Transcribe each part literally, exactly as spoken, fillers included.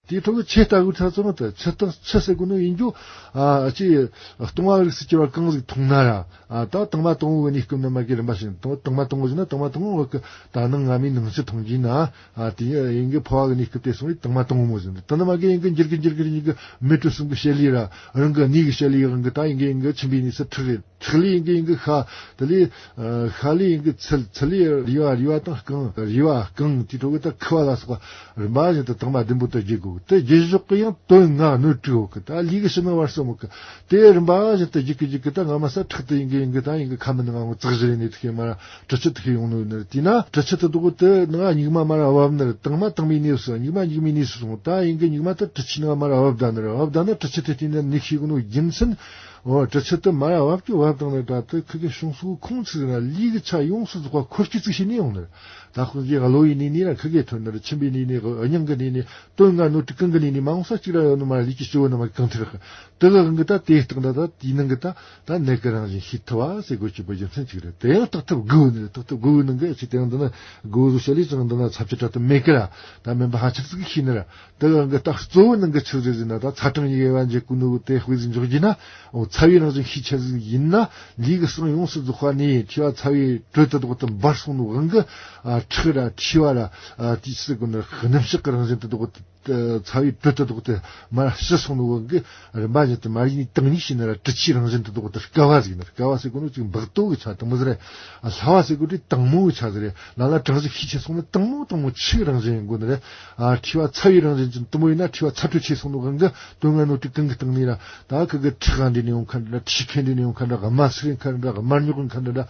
དེའི་ཐོག་གི་ཆོས་ལྟ་བུའི་ཐ་ཚོ་ད་ཆོས་དང་ཆོས་ཟེར་གོ་ནོ་ཡིན་རྒྱུ། ཨ་ཅི་སྟོང་བ་རིགས་སུ་གྱུར་པ་གང་ཟིག་མཐོང་ན་ར། ཨ་ད་དང་མ་དང་པོ་གི་གནས་སྐབས་ན་མ་གི་རིམ་པ་ཞིག་དང་དང་མ་དང་པོ་ཟེར་ན་དང་མ་དང་པོ་གི་ད་ནང་ང་མའི་ནང་ཆུ་འཐུང་རྒྱུ་ན། ཨ་དེ་ཡིན་གི་འཕོ་བ་གི་གནས་སྐབས་དེ་སོང་བའི་དང་མ་དང་པོ་མོ་ཟེར་ནི། ད་ནི་མ་གི་ཡིན་གི་འགྱུར་གི་འགྱུར་གི་ཡིན་གི་མེ་དྲོད་གསུམ་གི་བྱེད་ལས་ར། རང་གི་གནས་གི་བྱེད་ལས་རང་གི་ད་ཡིན་གི་ཡིན་གི་ཆིམ་པའི་གནས་སུ་ཁྲག་གི་ཁྲག་ལས་ཡིན་གི་ཡིན་གི་ཤ། དེ་ལས་ཨ་ཤ་ལས་ཡིན་གི་ཚིལ། ཚིལ་ལས་རུས་པ། རུས་པ་དང་རྐང་། རུས་པ་རྐང་། དེའི་ཐོག་གི་ད་ཁུ་བ་ལ་སོགས་པ་རིམ་པ་བཞིན་དུ་དྭངས་མ་བདུན་པོ་དེ་བརྒྱུད་དགོས། དེ་བརྒྱུད་ཞོག་གི་ཡང་དོན་ལྔ་སྣོད་དྲུག་ཡོད་གི། ད་ལུས་གི་ཕྱི་ནང་བར་གསུམ་ཡོད་གི། དེ་རིམ་པ་བཞིན་དུ་བརྒྱུད་གི་བརྒྱུད་གི་ད་ང་མ་ས་ཁྲག་དེ་ཡིན་གི་ཡིན་གི་ད་ཡིན་གི་ཁ་མི་ནང་ང་བཙག་གཞི་རེ་ནས་ཐུག་གི་མ་ར་དྲི་ཆུ་ཐུག་གི་ཡོང་ནོ་ནི། དེས་ན་དྲི་ཆུ་དེ་དག་དེ་ནང་སྙིགས་མ་མ་ར་བབས་ནི་རེད། དྭངས་མ་དྭངས་མའི་གནས་སུ་སོང་། སྙིགས་མ་སྙིགས་མའི་གནས་སུ་སོང་། ད་ཡིན་གི་སྙིགས་མ་དེ་དྲི་ཆུའི་ནང་མ་ར་བབས་ད་ནི་རེད། བབས་ད་ན་དྲི་ཆུ་དེ་བལྟས་ན་ནི་ཤེས་གི་ནོ་རྒྱུ་མཚན། འོ་དྲི་ཆུ་དེ་མ་ར་བབས་ཀྱི་བབས་དང་ནི་ད་དེ་ཁི་གེ་བྱུང་སོ་ཁོང་ཚིག་ན་ལུས་གི་ཆ་ཡོངས་སུ་རྫོགས་པ་འཁོར་སྐྱེ་ཚིག་བྱས་ནས་ཡོང་ནི་རེད། ད་ཁོང་གི་གློ་བའི་གནས་ནས་ར་ཁི་གེ་ཐོན་ནི་རེད། མཆིན་པའི་གནས་ནས། སྙིང་གི་གནས་ནས། དོན་ལྔ་སྣོད་དྲུག་གང་གི་གནས་ནས་མ་འོངས་ས་གཅིག་ར་ཡོད་ནི་མ་རེད། ལུས་ཀྱི་སྤྱི་བོ་ནི་མ་གང་ཐུབ་རེད། དེ་གི་དབང་གིས་ད་དེའི་སྟེང་ད་ད་དེའི་ནང་གི་ད་ད་ནད་ཀྱི་རང་བཞིན་ཤེས་ཐུབ་པ་ཟེར་དགོས་ཀྱི་བོད་རྒྱུ་མཚན་གཅིག་རེད། དེ་ཡང་བརྟག་ཐབས་དགུ་ནི་རེད། བརྟག་ཐབས་དགུ་ནང་གི་ཅིག་དེ་ཡང་འདི་ན་དགུ་བཟོ་བྱ་ལས་ཅང་འདི་ན་ཚབས་ཆེ་དྲག་ཏུ་མེད་ཀི་ར། ད་སྨན་པ་ཕལ་ཆེར་ཟིག་གིས་ཤེས་ནི་ར། དེ་གི་དབང་གིས་ད་གཙོ་བོ་ནང་གི་ཆི་ཟིག་ཟེར་ན། ད་ཚ་གྲང་གཉིས་ཀའི་དབྱེ་བ་འབྱེད་གོ་ནོ་དེ་དཔེ་ཟིག་འཇོག་རྒྱུ་ན། འོ་ཚ་བའི་རང་བཞིན་ཤས་ཆེ་ཟིག་ཡིན་ན། ལུས་ཀྱི་ཟུངས་ཡོངས་སུ་རྫོགས་པ་ནས་མཁྲིས་པ་ཚ་བའི་དྲོད་དེ་དག་དེ་འབར་སོང་ནོ་དབང་གིས། ཨ་ཁྲག་ར་མཁྲིས་པ་ར། ཨ་དེ་ཟེར་གོ་ནི་སྣུམ་ཞག་གི་རང་བཞིན་དེ་དག་དེ། ཚ་བའི་དྲོད་དེ་དག་དེ་མར་ཞི་སོང་ནོ་དབང་གིས་རིམ་པ་བཞིན་དུ་མར་ཡིན་དྭངས་སྙིགས་ཤིག་ན་ར་དྲི་ཆུའི་རང་བཞིན་དེ་དག་དེ་བསྐ་བ་ཟིག་ནི། བསྐ་བ་ཟེར་གོ་ནོ་ཅིག་འབག་ཏོ་གི་ཆ་དེ་མོ་ཟིག་རེད། ཨ་སླ་བ་ཟེར་གོ་དུས་དྭངས་མོ་གི་ཆ་ཟིག་རེད། ལ་ལ་གྲང་ཟིག་ཤས་ཆེ་སོང་ན་དྭངས་མོ་དྭངས་མོ་ཆུ་གི་རང་བཞིན་ཡིན་དགོས་ནི་རེད། ཨ་མཁྲིས་པ་ཚ་བའི་རང་བཞིན་ཅན་དེ་མོ་ཡིན་ན། མཁྲིས་པ་ཚ་དྲོད་ཆེ་སོང་ནོ་དབང་གིས་དོན་ལྔ་སྣོད་དྲུག་གང་གི་སྟེང་ནས་ར། ད་ཁི་གེ་ཁྲག་འདྲེས་ནས་ཡོང་མཁན་འདྲ། མཁྲིས་ཁེ་འདྲེས་ནས་ཡོང་མཁན་འདྲ། རྨ་སུག་ཡོང་མཁན་འདྲ། རྨ་རྙོག་ཡོང་མཁན་འདྲ།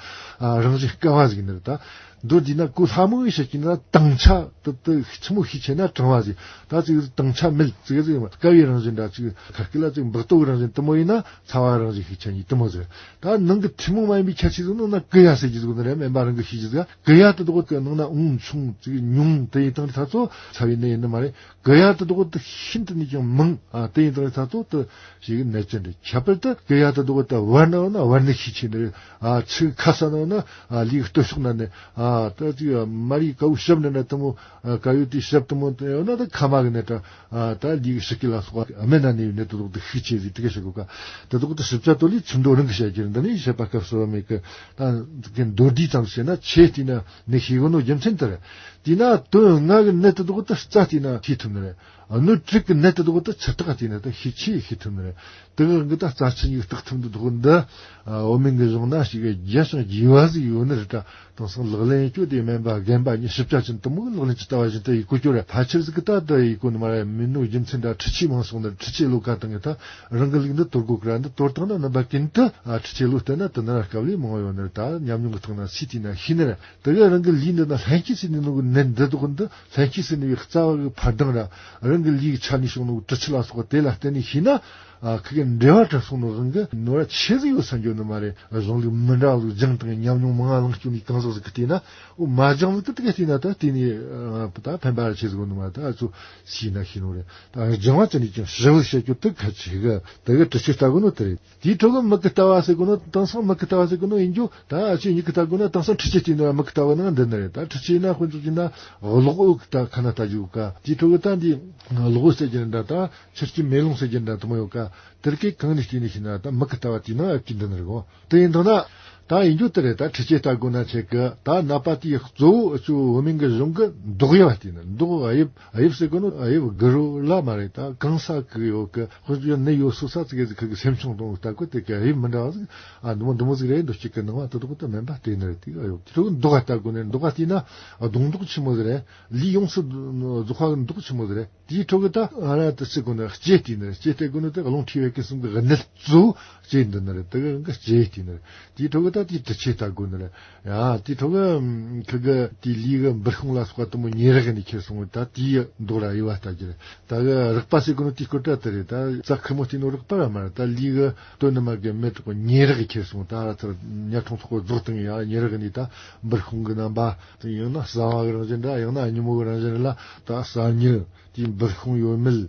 ཨ་རང་བཞིན་བསྐ་བ་ཟིག་ནི་རེད། ད་མདོར་བསྡུས་ན་གོ་སླ་མོ་ཡིན་བཤད་ཀྱི་ན། དྭངས་ཆ་དེ་དེ་ཆི་མོ་ཤས་ཆེ་ན་གྲང་བ་ཟིག། ད་ཅིག་དྭངས་ཆ་མེད་ཟིག་ཟིག་བསྐ་བའི་རང་བཞིན་འདྲ། ཅིག་ཁ་སྐད་ལ་ཅིག་འབག་ཏོ་གི་རང་བཞིན་དེ་མོ་ཡིན་ན། ཚ་བ་རང་བཞིན་ཤས་ཆེ་ནི་དེ་མོ་ཟིག། ད་ནང་གི་ཐུན་མོང་མ་ཡིན་པའི་ཁྱད་ཆོས་ཟིག་ནང་ན་ཀུ་ཡ་ཟེར་རྒྱུ་ཟིག་ནི་རེད། སྨན་པ་རང་གིས་ཤེས་རྒྱུ་ཟིག། ཀུ་ཡ་དེ་དག་གི་ནང་ན་འོང་ཆུང་ཅིག་ཉུང་དེ་ཡིན་དང་ད་ཚོ་ཚ་བའི་ནད་ཡིན་ནི་མ་རེད། ཀུ་ཡ་དེ་དག་དེ་ཤིན་ཏུ་ནས་ཀྱང་མང་། ཨ་དེ་ཡིན་དང་ད་ཚོ་དེ་ཞིག་ནད་ཅན་རེད། ཁྱད་པར་དུ་ཀུ་ཡ་དེ་དག་དེ་བར་ན་ཡོད་ན་བར་ནད་ཤས་ཆེ་ནི་རེད། ཨ་ཆུ་ཁ་ས་ན་ཡོད་ན། ཨ་ལུས་སྟོད་ཕྱོགས་ན་ནི། ཨ་ད་ཅིག་མར་ཡི་ཀ་བོ་ཞབས་ནི་ན་དེ་མོ། ཨ་ཀ་ཡོད་དེ་ཞབས་དེ་མོ་ཡོད་ན། ད་ཁ་མ་གི་ནད་དྲ། ཨ་ད་ལུས་ཀྱི་ཕྱི་སྐྱེ་ལ་སོགས་པ་སྨད་ན་ནད་ཡོད་ནད་དེ་དག་དེ་ཤས་ཆེ་ཟིག་དེ་ག་བཤད་གོ་ཀ། དེ་དག་དེ་ཞིབ་ཆ་དོ་ལི་ཆུ་མདོ་རང་གི་བཤད་རྒྱུ་རེད། འདི་ནི་བཤད་པ་སྐབས་སུ་བབ་མེད་ཀི། ད་གི་མདོར་བསྡུས་ཙམ་བཤད་ན། ཆེ་བལྟས་ན་ནི་ཤེས་གོ་ནོ་རྒྱུ་མཚན་དེ་རེད། དེས་ན་དོན་ལྔ་གི་ནད་དེ་དག་དེ་རྩ་བལྟས་ན་ཤེས་ཐུབ་ནི་རེད། སྣོད་དྲུག་གི་ནད་དེ་དག་དེ་ཆུ་བརྟག་བལྟས་ན་ད་ཤས་ཆེ་ཤེས་ཐུབ་ནི་རེད། དེ་གི་དབང་གིས་ད་རྩ་ཆུ་གཉིས་བརྟག་ཐབས་འདི་དག་འདི། ཨ་འོ་མིན་གི་གཞུང་ན་ཞིག་རྒྱས་ཤིང་རྒྱས་པ་ཟིག་ཡོད་ནི་རེད། ད་དེང་སང་ལག་ལེན་བཅོས་ཏེ་སྨན་པ་རྒན་པ་གཉིས་ཞིབ་ཆ་ཅན་དེ་མོ་གིས་ལག་ལེན་ཅི་ལྟ་བ་བཞིན་དུ་ཡེད་གོ་རྒྱུ་རེད། ཕལ་ཆེར་ཟིག་གིས་ད་དེ་ཡེད་གོ་ནི་མ་རེད། མིན་ནོ་རྒྱུ་མཚན་འདྲ། འཕྲུལ་ཆས་མང་སོང་ནི་རེད། འཕྲུལ་ཆས་བློ་ཁ་བཏང་གི། ད་རང་གི་ལུགས་འདི་དོར་གོ་ཀི་ར། འདི་དོར་བཏང་ན་རྣམ་པ་ཀུན་ཏུ། ཨ་འཕྲུལ་ཆས་བློ་གཏད་ན་དེ་ན་ར་དཀའ་ལས་མང་བ་ཡོད་ནི་རེད། ད་ཉམས་མྱོང་གི་ཐོག་ན་སུས་བལྟས་ན་ཤེས་ནི་རེད། དེ་གི་རང་གི་ལུས་འདི་ན་ལྷན་སྐྱེས་སུ་གནས་ནོ་གི་ནད་འདི་དག་འདི། ལྷན་སྐྱེས་སུ་གནས་པའི་རྩ་བ་གི་འཕར་ལྡང་ར། རང་གི་ལུས་ཀྱི་ཆ་ནས་བྱུང་ནོ་གི་དྲི་ཆུ་ལ་སོགས་པ་དེ་ལ་བརྟེན་ནས་ཤེས་ན། ཨ་ཁི་གེ་འབྲེལ་བ་གྲུབ་སོང་ནོ་དབང་གིས་ནོར་བ་ཆེ་ཟིག་ཡོད་བསམ་རྒྱུ་ནི་མ་རེད། གཞུང་ལུགས་མི་འདྲ་བ་ཟིག་སྦྱངས་དང་ཉམས་མྱོང་མང་ང་བླངས་བཅུག་ནས་གང་ཟག་ཟིག་གིས་བལྟས་ན། འོ་མ་སྦྱངས་ཟིག་གིས་དེ་ག་བལྟས་ན་ད་དེ་ནས་ཨ་ད་ཕན་པ་ར་ཆེ་ཟིག་ཡོད་ནི་མ་རེད། ད་ཨ་ཚོ་ཤེས་ན་ཤེས་ནོ་རེད། ད་སྦྱང་བ་ཅན་ནས་ཀྱང་ཞིབ་བཤད་རྒྱུ་དེ་གལ་ཆེ་གི། དེ་གི་དྲི་ཆུ་ལྟ་དགོས་ནོ་དེ་རེད། དེའི་ཁྲོད་གི་མིག་གི་ལྟ་བ་ཟེར་གོ་ནོ། དེང་སང་མིག་གི་ལྟ་བ་ཟེར་གོ་ནོ་ཡིན་རྒྱུ། ད་ཨ་ཆོས་མིག་གི་ལྟ་དགོས་ན་དེང་སང་འཕྲུལ་ཆས་བལྟས་ནི་ར་མིག་གི་ལྟ་བ་ནང་འདི་ནི་རེད། ད་འཕྲུལ་ཆས་ན་དཔེ་འཇོག་རྒྱུ་ན་གློག་འོད་ཀྱི་ད་ཁ་ན་ལྟ་རྒྱུ་ཡོད་ཀ། དེའི་ཁྲོད་གི་ད་འདི་གློག་འོད་ཟེར་རྒྱུ་འདྲ། ད་ཆུ་སྐྱེས་མེ་ལོང་ཟེར་རྒྱུ་འདྲ་དེ་མོ་ཡོད་ཀ། དེར་གི་གང་ནས་བལྟས་ནི་ཤེས་ན། ད་མིག་གི་ལྟ་བ་དེའི་ནང་ཨེབ་ཀྱི་འདི་ནི་རེད་གོ། དེ་ཡིན་དང་ན་ད་ཡིན་རྒྱུ་དེ་རེད། ད་འཕྲུལ་ཆས་ལྟ་དགོས་ན་ཆེ་གི། ད་ནད་པ་དེའི་གཙོ་བོ་ཨ་ཆོ་བོད་སྨན་གི་གཞུང་གི་མདོག་དབྱིབས་བལྟས་ནི། མདོག་དབྱིབས། དབྱིབས་ཟེར་གོ་ནོ་དབྱིབས་དགུ་རོ་ལ་མ་རེད། ད་གང་ས་གི་ཡོད་གི། དཔེ་འཇོག་ནད་ཡོད་ས་ས་ཙི་གེ་ཟིག་ཁི་གི་སེམས་ཆུང་གཏོང་ལྟ་གོ། དེ་གི་དབྱིབས་མི་འདྲ་བ་ཟིག། ཨ་འདི་མོ་འདི་མོ་ཟིག་རེད། འདུག་གཅིག་གི་ནང་བ་དེ་དག་ད་སྨན་པ་བལྟས་ནི་རེད། དེ་ག་ཡོད། དེ་ཚོ་མདོག་ལྟ་དགོས་ནི། མདོག་བལྟས་ན་གདོང་མདོག་ཆི་མོ་ཟིག་རེད། ལུས་ཡོངས་སུ་རྫོགས་པ་གི་མདོག་ཆི་མོ་ཟིག་རེད། དེའི་ཁྲོད་གི་ད་ང་ར་དེ་ཟེར་གོ་ནི་ལྕེ་བལྟས་ནི་རེད། ལྕེ་བལྟས་གོ་ནི་དེ་རླུང་མཁྲིས་བད་ཀན་གསུམ་གི་གནད་གཙོ་བོ་ལྕེ་འདི་ནི་རེད། དེ་གི་ལྕེ་བལྟས་ནི་རེད། དེའི་ཁྲོད་གི་ད་དེའི་དྲི་ཆུ་ལྟ་དགོས་ནི་རེད། ཡ་དེའི་ཁྲོད་གི་ཁི་གི་དེའི་ལུས་གི་འབུར་གཤོང་ལ་སོགས་པ་དེ་མོ་ཉེ་རག་ནས་ཁྱེར་སོང་བས། ད་དེའི་མདོག་ར་དབྱེ་བ་ལྟ་རྒྱུ་རེད། ད་གི་རེག་པ་ཟེར་གོ་ནི་དེའི་སྐོར་ད་དེ་རེད། ད་རྩ་ཁེར་མོ་བལྟས་ནོ་རེག་པ་ར་མ་རེད། ད་ལུས་གི་སྟོད་ནས་མར་གི་མེད་དྲག་པོ་ཉེ་རག་གི་ཁྱེར་སོང་། ད་ར་ཚར་ཉ་ཁྲོང་ཚོགས་པོ་རྫོགས་བཏང་ཡ་ཉེ་རག་ནས་ད་འབུར་གཤོང་གི་རྣམ་པ། ཡང་ན་གསང་བ་གི་རང་བཞིན་འདྲ། ཡང་ན་སྙི་མོ་གི་རང་བཞིན་ལ་ད་གསང་སྙི། དེའི་འབུར་གཤོང་ཡོད་མེད།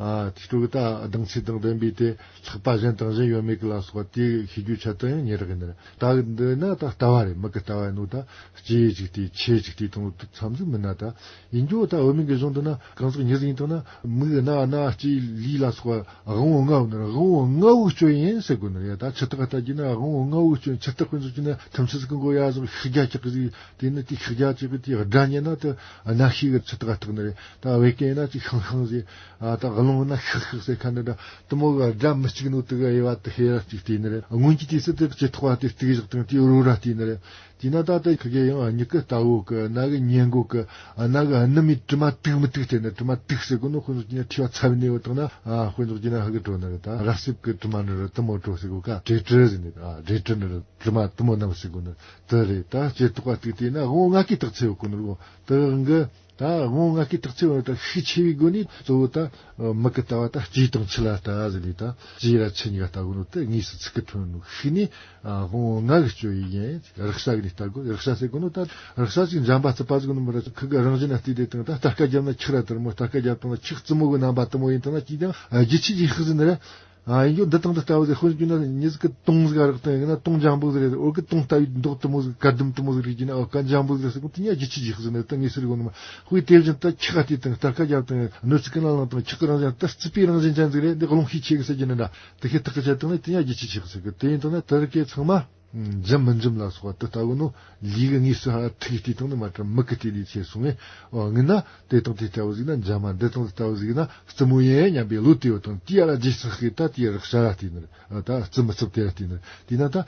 ཨ་དེ་སྤྲོ་གི་ད་ལྡང་ཚད་དང་ལྡན་པའི་དེ་ལྷག་པ་གཞན་དང་གཞན་ཡོད་མེད་གི་ལ་སོགས་པ་དེ་ཤེས་རྒྱུ་ཆ་དང་ཡང་ཉེ་རག་ཡིན་ནི་རེད། ད་འདི་ན་ད་ལྟ་བ་རེད། མིག་གི་ལྟ་བ་ཡིན་ནོ། ད་ལྕེ་གཅིག་དེ་ཆོས་གཅིག་དེ་དང་ལོ་དུ་མཚམས་ཟིག་མིན་ན། ད་ཡིན་རྒྱུ་ད་བོད་མིང་གི་གཞུང་དུ་ན་གང་ཟག་ཉིད་ཟིག་ཡིན་དང་ན་མིག་རྣ་སྣ་ལྕེ་ལུས་ལ་སོགས་པ་དབང་པོ་ལྔ་བོ་ནི་རེད། དབང་པོ་ལྔ་བོ་གི་སྤྱོད་ཡུལ་ཡིན་ཟེར་གོ་ནི་རེད། ད་ཆུ་ཐག་ལྟ་རྒྱུ་ན་དབང་པོ་ལྔ་བོ་གི་སྤྱོད་ཡུལ། ཆུ་ཐག་དཔེ་མཚོན་བྱས་ན་ཐུམ་ཆུ་ཟིག་གི་མགོ་ཡ་ཟིག་ཤུགས་རྒྱག་ཅིག་གི་ཟིག་དེ་ནི་དེ་ཤུགས་རྒྱག་ཅིག་གི་དེ་སྒྲ་ཉན་ན་དེ་རྣ་ཤེས་གི་ཆུ་ཐག་ཐག་ནི་རེད། ད་བད་ཀན་ཡིན་ན་ཅིག་ཤང་ཤང་ཟིག་ཨ་ད་རླུང་ན་ཤག་ཤག་ཟེར་ཁ་ནི་འདྲ། དེ་མོ་གི་སྒྲ་མི་གཅིག་ནོ་དེ་གི་དབྱེ་བ་དེ་ཤེས་ར་གཅིག་བལྟས་ནི་རེད། སྔོན་གྱི་དུས་སུ་དེ་ལྕེ་ཐོག་བ་དེ་གཏུག་བཞག་དང་དེ་རོ་ར་བལྟས་ནི་རེད། དེས་ན་ད་ལྟ་ཁི་གེ་ཡང་མྱིག་གི་ལྟ་བོ་གི། རྣ་གི་སྙན་གོ་གི། རྣ་གི་སྣུམ་མི་དྲི་མ་དུག་མི་དུག་དེ་ནི། དྲི་མ་དུག་ཟེར་གོ་ནོ་དཔེ་མཚོན་བྱས་ན་མཁྲིས་པ་ཚ་བའི་ནད་ཡོད་དང་ན། ཨ་དཔེ་མཚོན་བྱས་ན་ཧ་གི་བྲོ་ནི་རེད། ད་ར་སིབ་གི་དྲི་མ་ནི་རེད། དེ་མོ་བྲོ་ཟེར་གོ་ཀ། ཏྲེ་ཏྲེ་ཟེར་ནི། ཨ་ཏྲེ་ཏྲེ་ནི་རེད། དྲི་མ་དེ་མོ་རྣམས་ཟེར་གོ་ནི་དེ་རེད། ད་ལྕེ་ཐོག་བ་དུག་དེ་ན་དབང་པོ་ལྔ་ཀའི་རྟགས་ཚུལ་ཡོད་གོ་ནི་རེད་གོ། དེ་གི་ད་དབང་པོ་ལྔ་ཀའི་རྟགས་ཚུལ་ཡོད་ནི་ད་ཤུགས་ཆེ་བའི་སྒོ་ནས་གཙོ་བོ་ད་མིག་གི་ལྟ་བ་ད་ལྕེ་དང་ཆུ་ལ་ལྟ་ཟེར་ནས། ད་ལྕེ་ར་ཆུ་གཉིས་ཀ་ལྟ་གོ་ནོ་དེ་དངོས་སུ་ཚིག་གི་ཐོན་ནོ་ཤུགས་ནས། ཨ་དབང་པོ་ལྔ་གི་སྤྱོད་ཡུལ་ཡིན། རེག་བྱ་གི་ནས་ལྟ་དགོས། རེག་བྱ་ཟེར་གོ་ནོ་ད་རེག་བྱ་ཅིག་འཇམ་པ་རྩུབ་པ་ཟེར་གོ་ནོ་མི་ར། ཁི་གི་རང་བཞིན་ན་བལྟས་དེ་དང་ད་ལྟ་སྐད་རྒྱབ་ན་ཁྱི་ར་དེ་མོ། ལྟ་སྐད་རྒྱབ་དང་ན་ཁྱི་རྩུབ་མོ་གི་རྣམ་པ་དེ་མོ་ཡིན་དང་ན། ཅིག་ཀྱང་ཨ་རྒྱུ་ཆི་ཅིག་ཤེས་ཟིན་ནི་རེད། ཨ་ཡིན་རྒྱུ་འདི་དང་འདི་ལྟ་བུ་ཟིག་དཔེ་མཚོན་བྱས་ན་མྱི་ཟིག་གི་དུང་ཟིག་ག་རེག་དང་ཡིན་ན་དུང་འཇམ་པོ་ཟིག་རེད། འོ་གི་དུང་ལྟ་བུའི་མདོག་དེ་མོ་ཟིག། ག་དུམ་དེ་མོ་ཟིག་རེག་རྒྱུ་ན། ཨོ་ག་འཇམ་པོ་ཟིག་རེད་ཟེར་གོ་དེ་ཉ་རྒྱུ་ཆི་ཅིག་ཤེས་ཟིན་ནི་རེད། ད་དངོས་སུ་རེག་གོ་ནོ་མ། དཔེ་དེ་བཞིན་དུ་ཁྱི་ག་དེ་དང་ལྟ་སྐད་རྒྱབ་དང་གནོད་འཚེ་གི་ནང་ལངས་དང་། ཁྱི་གི་རང་བཞིན་ད་རྩུབ་པའི་རང་བཞིན་ཅན་ཟིག་རེད། འདི་རླུང་ཤས་ཆེ་གི་ཟེར་རྒྱུ་ནི་འདྲ། དེ་ཤེས་ཐག་གི་བྱས་བཏང་ན་དེ་ཉ་རྒྱུ་ཆི་ཆི་གི་ཟེར་གི། དེ་ཡིན་དང་ན་དེ་རིགས་ཚང་མ་འཇམ་མི་འཇམ་ལ་སོགས་པ་དེ་ལྟ་བུ་ནོ། ལུས་གི་དངོས་སུ་ཧ་ཐུག་དེ་དང་ནི་མ་གྲུབ། མིག་གི་དེ་ལས་ཆེ་སོང་ངས། ཨོ་ངི་ན་དེ་དང་དེ་ལྟ་བུ་ཟིག་ན་འཇམ་མ། འདི་དང་དེ་ལྟ་བུ་ཟིག་ན་རྩུབ་མོ་ཡིན་སྙམ་པའི་བློ་དེ་ཡོད་དང་། དེ་ཡ་ར་རྗེས་སུ་ཤེས། ད་དེ་ཡ་རེག་བྱ་ར་བལྟས་ནི་རེད། ད་རྩུབ་མི་རྩུབ་དེ་ར་བལྟས་ནི་རེད། དེས་ན་ད་དབང་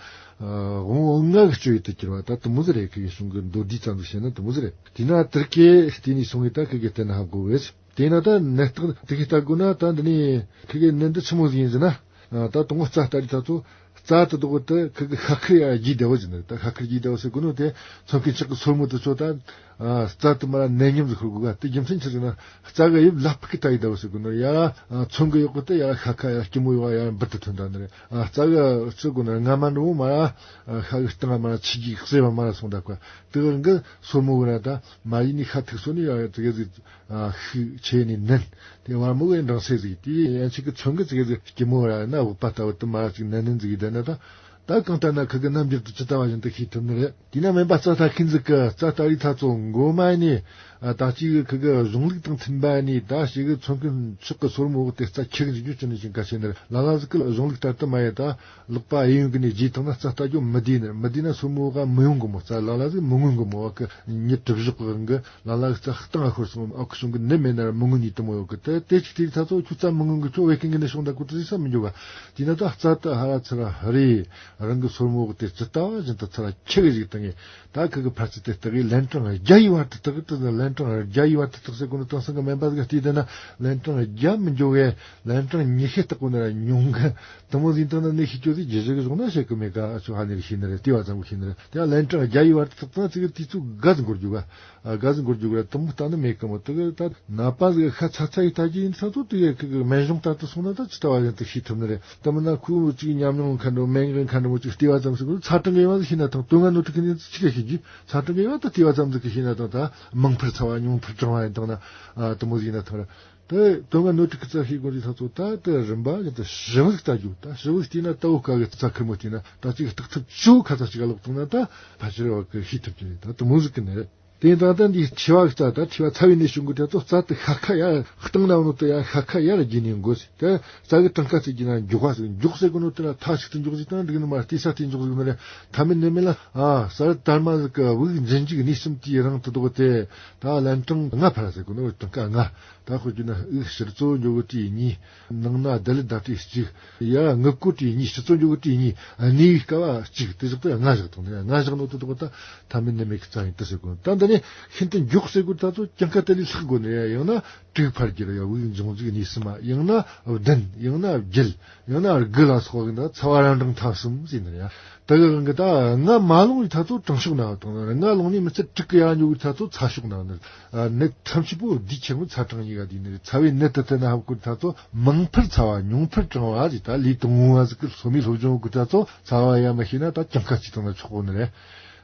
པོ་ལྔ་གི་སྤྱོད་ཡུལ་དུ་གྱུར་པ་ད་དེ་མོ་ཟིག་རེད། ཁི་གེ་གཞུང་གི་མདོར་བསྡུས་ཙམ་ཟིག་བཤད་ན་དེ་མོ་ཟིག་རེད། དེས་ན་དེ་རིགས་ཀྱི་བལྟས་ནས་སོང་ངས་ད་ཁི་གེ་བལྟས་ན་ཧ་གོ་བས། དེས་ན་ད་ནད་རྟགས་དེ་གི་ལྟ་དགོས་ན། ད་འདི་ནས་ཁི་གེ་ནད་འདི་ཆི་མོ་ཟིག་ཡིན་ཟེར་ན། ཨ་ད་དང་པོ་རྩ་ལྟ་རིས་ད་ཚོ་རྩ་དེ་དག་དེ་ཁི་གེ་ཤ་ཁར་ཡ་རྒྱས་བསྡད་པ་ཟིག་ནི། ད་ཤ་ཁར་རྒྱས་བསྡད་པ་ཟེར་གོ་ནོ་དེ་མཚོན་མཁན་ཆག་གི་སོར་མོ་དེ་ཚོ་ད་ཨ་རྩ་དེ་མར་ནད་མཉམ་ཟིག་ཤོར་གོ་ག། དེ་རྒྱུ་མཚན་ཆི་ཟེར་ན་རྩ་གི་དབྱིབས་ལ་ཕུག་གི་ལྟ་ཡི་བསྡད་པ་ཟེར་གོ་ནོ། ཡ་ཨ་མཚོན་གི་ཡོག་གི་དེ་ཡ་ཤ་ཁ་ཡ་སྐྱི་མོ་ཡོག་ཡ་འབུར་དུ་ཐོན་ད་ནི་རེད། ཨ་རྩ་གི་ཟེར་གོ་ནོ་རྔ་མ་འདྲ་བོ་མར་ཨ་ཤ་གི་སྟེང་ང་མར་ཆུ་རྒྱུས་གསེབ་བ་མར་སོང་ད་ག། དེ་གི་གི་སོར་མོ་གི་ན་ད་མ་ཡིན་ནི་ཤ་ཐུག་སོ་ནི་ཡ་དེ་གི་ཟིག་ཨ་ཤུགས་ཆེ་ནི་ནན། དེ་བར་མོ་གི་འབྲིང་སེ་ཟིག་དེ་ཡན་ཆད་ཀྱི་མཚོན་གི་ཙི་གེ་ཟིག་སྐྱི་མོ་ར་ན་འུག་པ་ལྟ་བུ་དུ་མ་ར་ཅིག་ནན་ནན་ཟིག་ཡིན་ད་ན། ད་ད་གང་ལྟར་ན་ཁི་གི་རྣམ་འགྱུར་དུ་ཇི་ལྟ་བ་བཞིན་དུ་ཤེས་ཐུབ་ནི་རེད། དེས་ན་སྨན་པ་རྩ་ལྟ་མཁན་ཟིག་གི་རྩ་ལྟ་རིས་ད་ཚོ་མགོ་མ་ཡིན་ནི་ཨ་ད་ཅིག་གི་ཁི་གི་གཞུང་ལུགས་དང་མཐུན་པ་ཡིན་ནི། ད་ཞིག་གི་མཚོན་གི་ཆག་གི་སོར་མོ་འོག་དེ་རྩ་ཁྱི་གི་འཇུག་རྒྱུ་ཅི་ནི་ཞིག་ག་ཤེས་ནི་རེད། ལ་ལ་ཟིག་གི་གཞུང་ལུགས་ལྟར་དུ་མ་ཡིན། ད་ལག་པ་གཡས་གཡོན་གི་ནས་བརྗེས་བཏང་ན་རྩ་ལྟ་རྒྱུ་མི་བདེ་ནི་རེད། མི་བདེ་ན་སོར་མོ་འོག་ག་མི་ཡོང་གི་མོ། རྩ་ལ་ལ་ཟིག་མི་མངོན་གི་མོ། ཨ་གི་ཉི་གྲིབ་གཞོག་གི་གི་ལ་ལ་རྩ་སྟེང་ང་ཤོར་སོང་། ཨ་ཁུ་སོང་གི་ནད་མེད་ན་ར་མི་མངོན་ནི་དེ་མོ་ཡོད་གི། དེ་དེ་ཅིག་དེ་ད་ཚོ་ཁྱོད་རྩ་མི་མངོན་གི། ཁྱོད་བད་ཀན་གི་ནད་བྱུང་ད་གོ་དེ་ཟིག་ས་མི་འཇོག་ག། དེས་ན་ད་རྩ་ད་ཧ་ར་ཚུར་ར་ཧ་རེ་རང་གི་སོར་མོ་འོག་དེ་ཇི་ལྟ་བ་བཞིན་དུ་ཚུར་ར་ཁྱི་གི་ཞིག་བཏང་ངས། ད་ཁི་གི་ཕར་ཚུར་དེ་ལྟ་གི་ལན་གྲངས་བརྒྱ་ཡི་བར་དུ་བརྟག་གི། དེ་ལན་གྲངས་བརྒྱ་ཡི་བར་དུ་བརྟག་ཟེར་གོ་ནོ། དེང་སང་གི་སྨན་པ་ཟིག་ག་བལྟས་བསྡད་ན་ལན་གྲངས་བརྒྱ་མི་འཇོག་གི། ལན་གྲངས་ཉི་ཤུ་བརྟག་གོ་ན་ར་ཉུང་གི། དེ་མོ་ཟིག་བཏང་ན་ནད་ཤེས་རྒྱུ་ཟིག་ཇི་ཞིག་གི་བཟུང་ན་བཤད་གི་མེད་ག། ཨ་ཆོ་ཧ་ནི་ར་ཤེས་ནི་རེད། དེ་བ་ཙམ་གི་ཤེས་ནི་རེད། དེ་ཡང་ལན་གྲངས་བརྒྱ་ཡི་བར་དུ་བརྟག་ན་ཙི་གི་དུས་ཚོད་འགའ་ཟིག་འགོར་རྒྱུ་ག། ཨ་འགའ་ཟིག་འགོར་རྒྱུ་གི་ར། དེ་མོ་ལྟ་ནི་མེད་གི་མོ། དེ་གི་ད་ནད་པ་ཟིག་ཤ་ཚ་ཚ་ཡི་ལྟ་རྒྱུ་ཡིན་ས་ཚོ་དེ་གི་ཁི་གི་སྨན་གཞུང་ལྟར་དུ་སོང་ན་ད་ཇི་ལྟ་བ་བཞིན་དུ་ཤེས་ཐུབ་ནི་རེད། དེ་མིན་ན་ཁོ་ཅིག་ཉམས་མྱོང་མཁན་འདྲ་བོ་མན་ངག་མཁན་འདྲ་བོ་ཅིག་བལྟས་པ་ཙམ་ཟིག་ཚ་གྲང་གི་དབྱེ་བ་ཟིག་ཤེས་ན་ཐང་། དོན་ལྔ་སྣོད་དྲུག་གི་ནད་ཅི་ག་ཤེས་རྒྱུ། ཚ་གྲང་གི་དབྱེ་བ་ད་བལྟས་པ་ཙམ་ཟིག་གི་ཤེས་ན་ཐང་། ད་མང་འཕེལ་ཚ་བ་ཉུང་འཕེལ་གྲང་བ་ཡིན་དང་ན། ཨ་དེ་མོ་ཟིག་ཡིན་ན་ཐང་ར། དེ་དོན་ལྔ་སྣོད་དྲུག་གི་རྩ་ཤེས་དགོས་རྒྱུ་ད་ཚོ་ད་དེ་རིམ་པ་བཞིན་དུ་ཞིབ་ཟིག་ལྟ་རྒྱུ། ད་ཞིབ་ཟིག་བལྟས་ན་ལྟ་བུ་དཀའ་གི། རྩ་ཁེར་མོ་བལྟས་ན། ད་ཅིག་བརྟག་ཐུབ་ཆོ་ཁ་ཚ་ཅིག་ག་ལོག་བཏང་ན་ད་ཕལ་ཆེར་བ་གི་ཤེས་ཐུབ་ཀྱི་རེད། ད་དེ་མོ་ཟིག་གི་ནི་རེད། དེ་ཡིན་ད་ལྟ་འདི་མཁྲིས་པ་གི་རྩ། ད་མཁྲིས་པ་ཚ་བའི་ནད་བྱུང་གི་དེ་ཚོ་རྩ་དེ་ཤ་ཁ་ཡར་བཏང་ན་ནོ་དེ་ཡར་ཤ་ཁ་ཡར་རྒྱས་ནས་འགོ་ཟེར། དེ་རྩ་གི་གྲངས་ཀ་ཚད་ཀྱི་ན་མགྱོགས་པ་ཟེར། མགྱོགས་ཟེར་གོ་ནོ་དེ་ལ་མཐའ་གཅིག་ཏུ་མགྱོགས་ཟིག་བཏང་འགྲིག་ནི་མ། བལྟས་ས་དེ་མགྱོགས་ཟིག་ནི་རེད། ཐ་མལ་ནད་མེད་ལ་ཨ་ས་རི་དར་མ་ཟིག་གི་དབུགས་འབྱིན་འཇུག་གནས་གསུམ་དེའི་རིང་དུ་ལྡོག་སྟེ། ད་ལན་གྲངས་ལྔ་འཕར་ཟེར་གོ་ནོ། གྲངས་ཀ་ལྔ། ད་དཔེར་བརྗོད་ན་དབུགས་ཕྱི་རུ་གཙོ་བོ་འགྱོ་གི་དུས་གཉིས། ནང་ན་བདེ་ལེགས་ཟླ་སྤྲེལ་གཅིག། ཡར་རྔུལ་ཀོ་དུས་གཉིས། ཕྱི་གཙོ་འགྱོ་གི་དུས་གཉིས། གནས་པའི་སྐབས་གཅིག། དེ་བཞག་སྟེ་ལྔ་བཞག་དང་། ལྔ་བཞག་ནོ་དེ་དག་ད་ཐ་མལ་ནད་མེད་ཀྱི་རྩ་ཡིན་དུ་ཟེར་གོ། ད་འདི་ནི་ཤིན་ཏུ་མགྱོགས་ཟེར་གོ་ད་ཚོ་གྲངས་ཀ་དེ་ལས་ལྷག་དགོས་ནི་རེད། ཡང་ན་དྲུག་འཕར་རྒྱུ་རེད། ཡ་དབུགས་འབྱུང་འཇུག་གནས་གསུམ་མ། ཡང་ན་བདུན། ཡང་ན་བརྒྱད། ཡང་ན་དགུ་ལ་སོགས་ཀྱི་ད་ཚ་བ་རང་གྲངས་ཐ་གསུམ་ཟེར་ནི་རེད། ད་གི་གང་གི་ད་ལྔ་མ་ལོངས་ཡི་ད་ཚོ་གྲང་ཤུགས་ན་བ་དང་། ལྔ་ལོངས་ནས་མི་ཚེ་དྲུག་གི་ཡར་འཇུག་གི་ད་ཚོ་ཚ་ཤུགས་ན་བ་ནི། ནད་ཐམས་ཅད་པོ་སྡུག་ཆེན་མོ་ཚ་གྲང་གཉིས་ཀ་དེ་ནི་རེད། ཚ་བའི་ནད་དེ་དེ་ན་ཧབ་ཀོ་ད་ཚོ་མང་འཕར་ཚ་བ་ཉུང་འཕར་གྲང་བ་ཟེར། ད་ལས་དང་བོ་བ་ཟིག་གི་སློབ་མའི་སློབ་སྦྱོང་གི་ད་ཚོ་ཚ་བ་ཡ་མ་ཤེས་ན་ད་གྲངས་ཀ་གཅིག་བཏང་ན་ཆོག་གོ་ནི་རེད།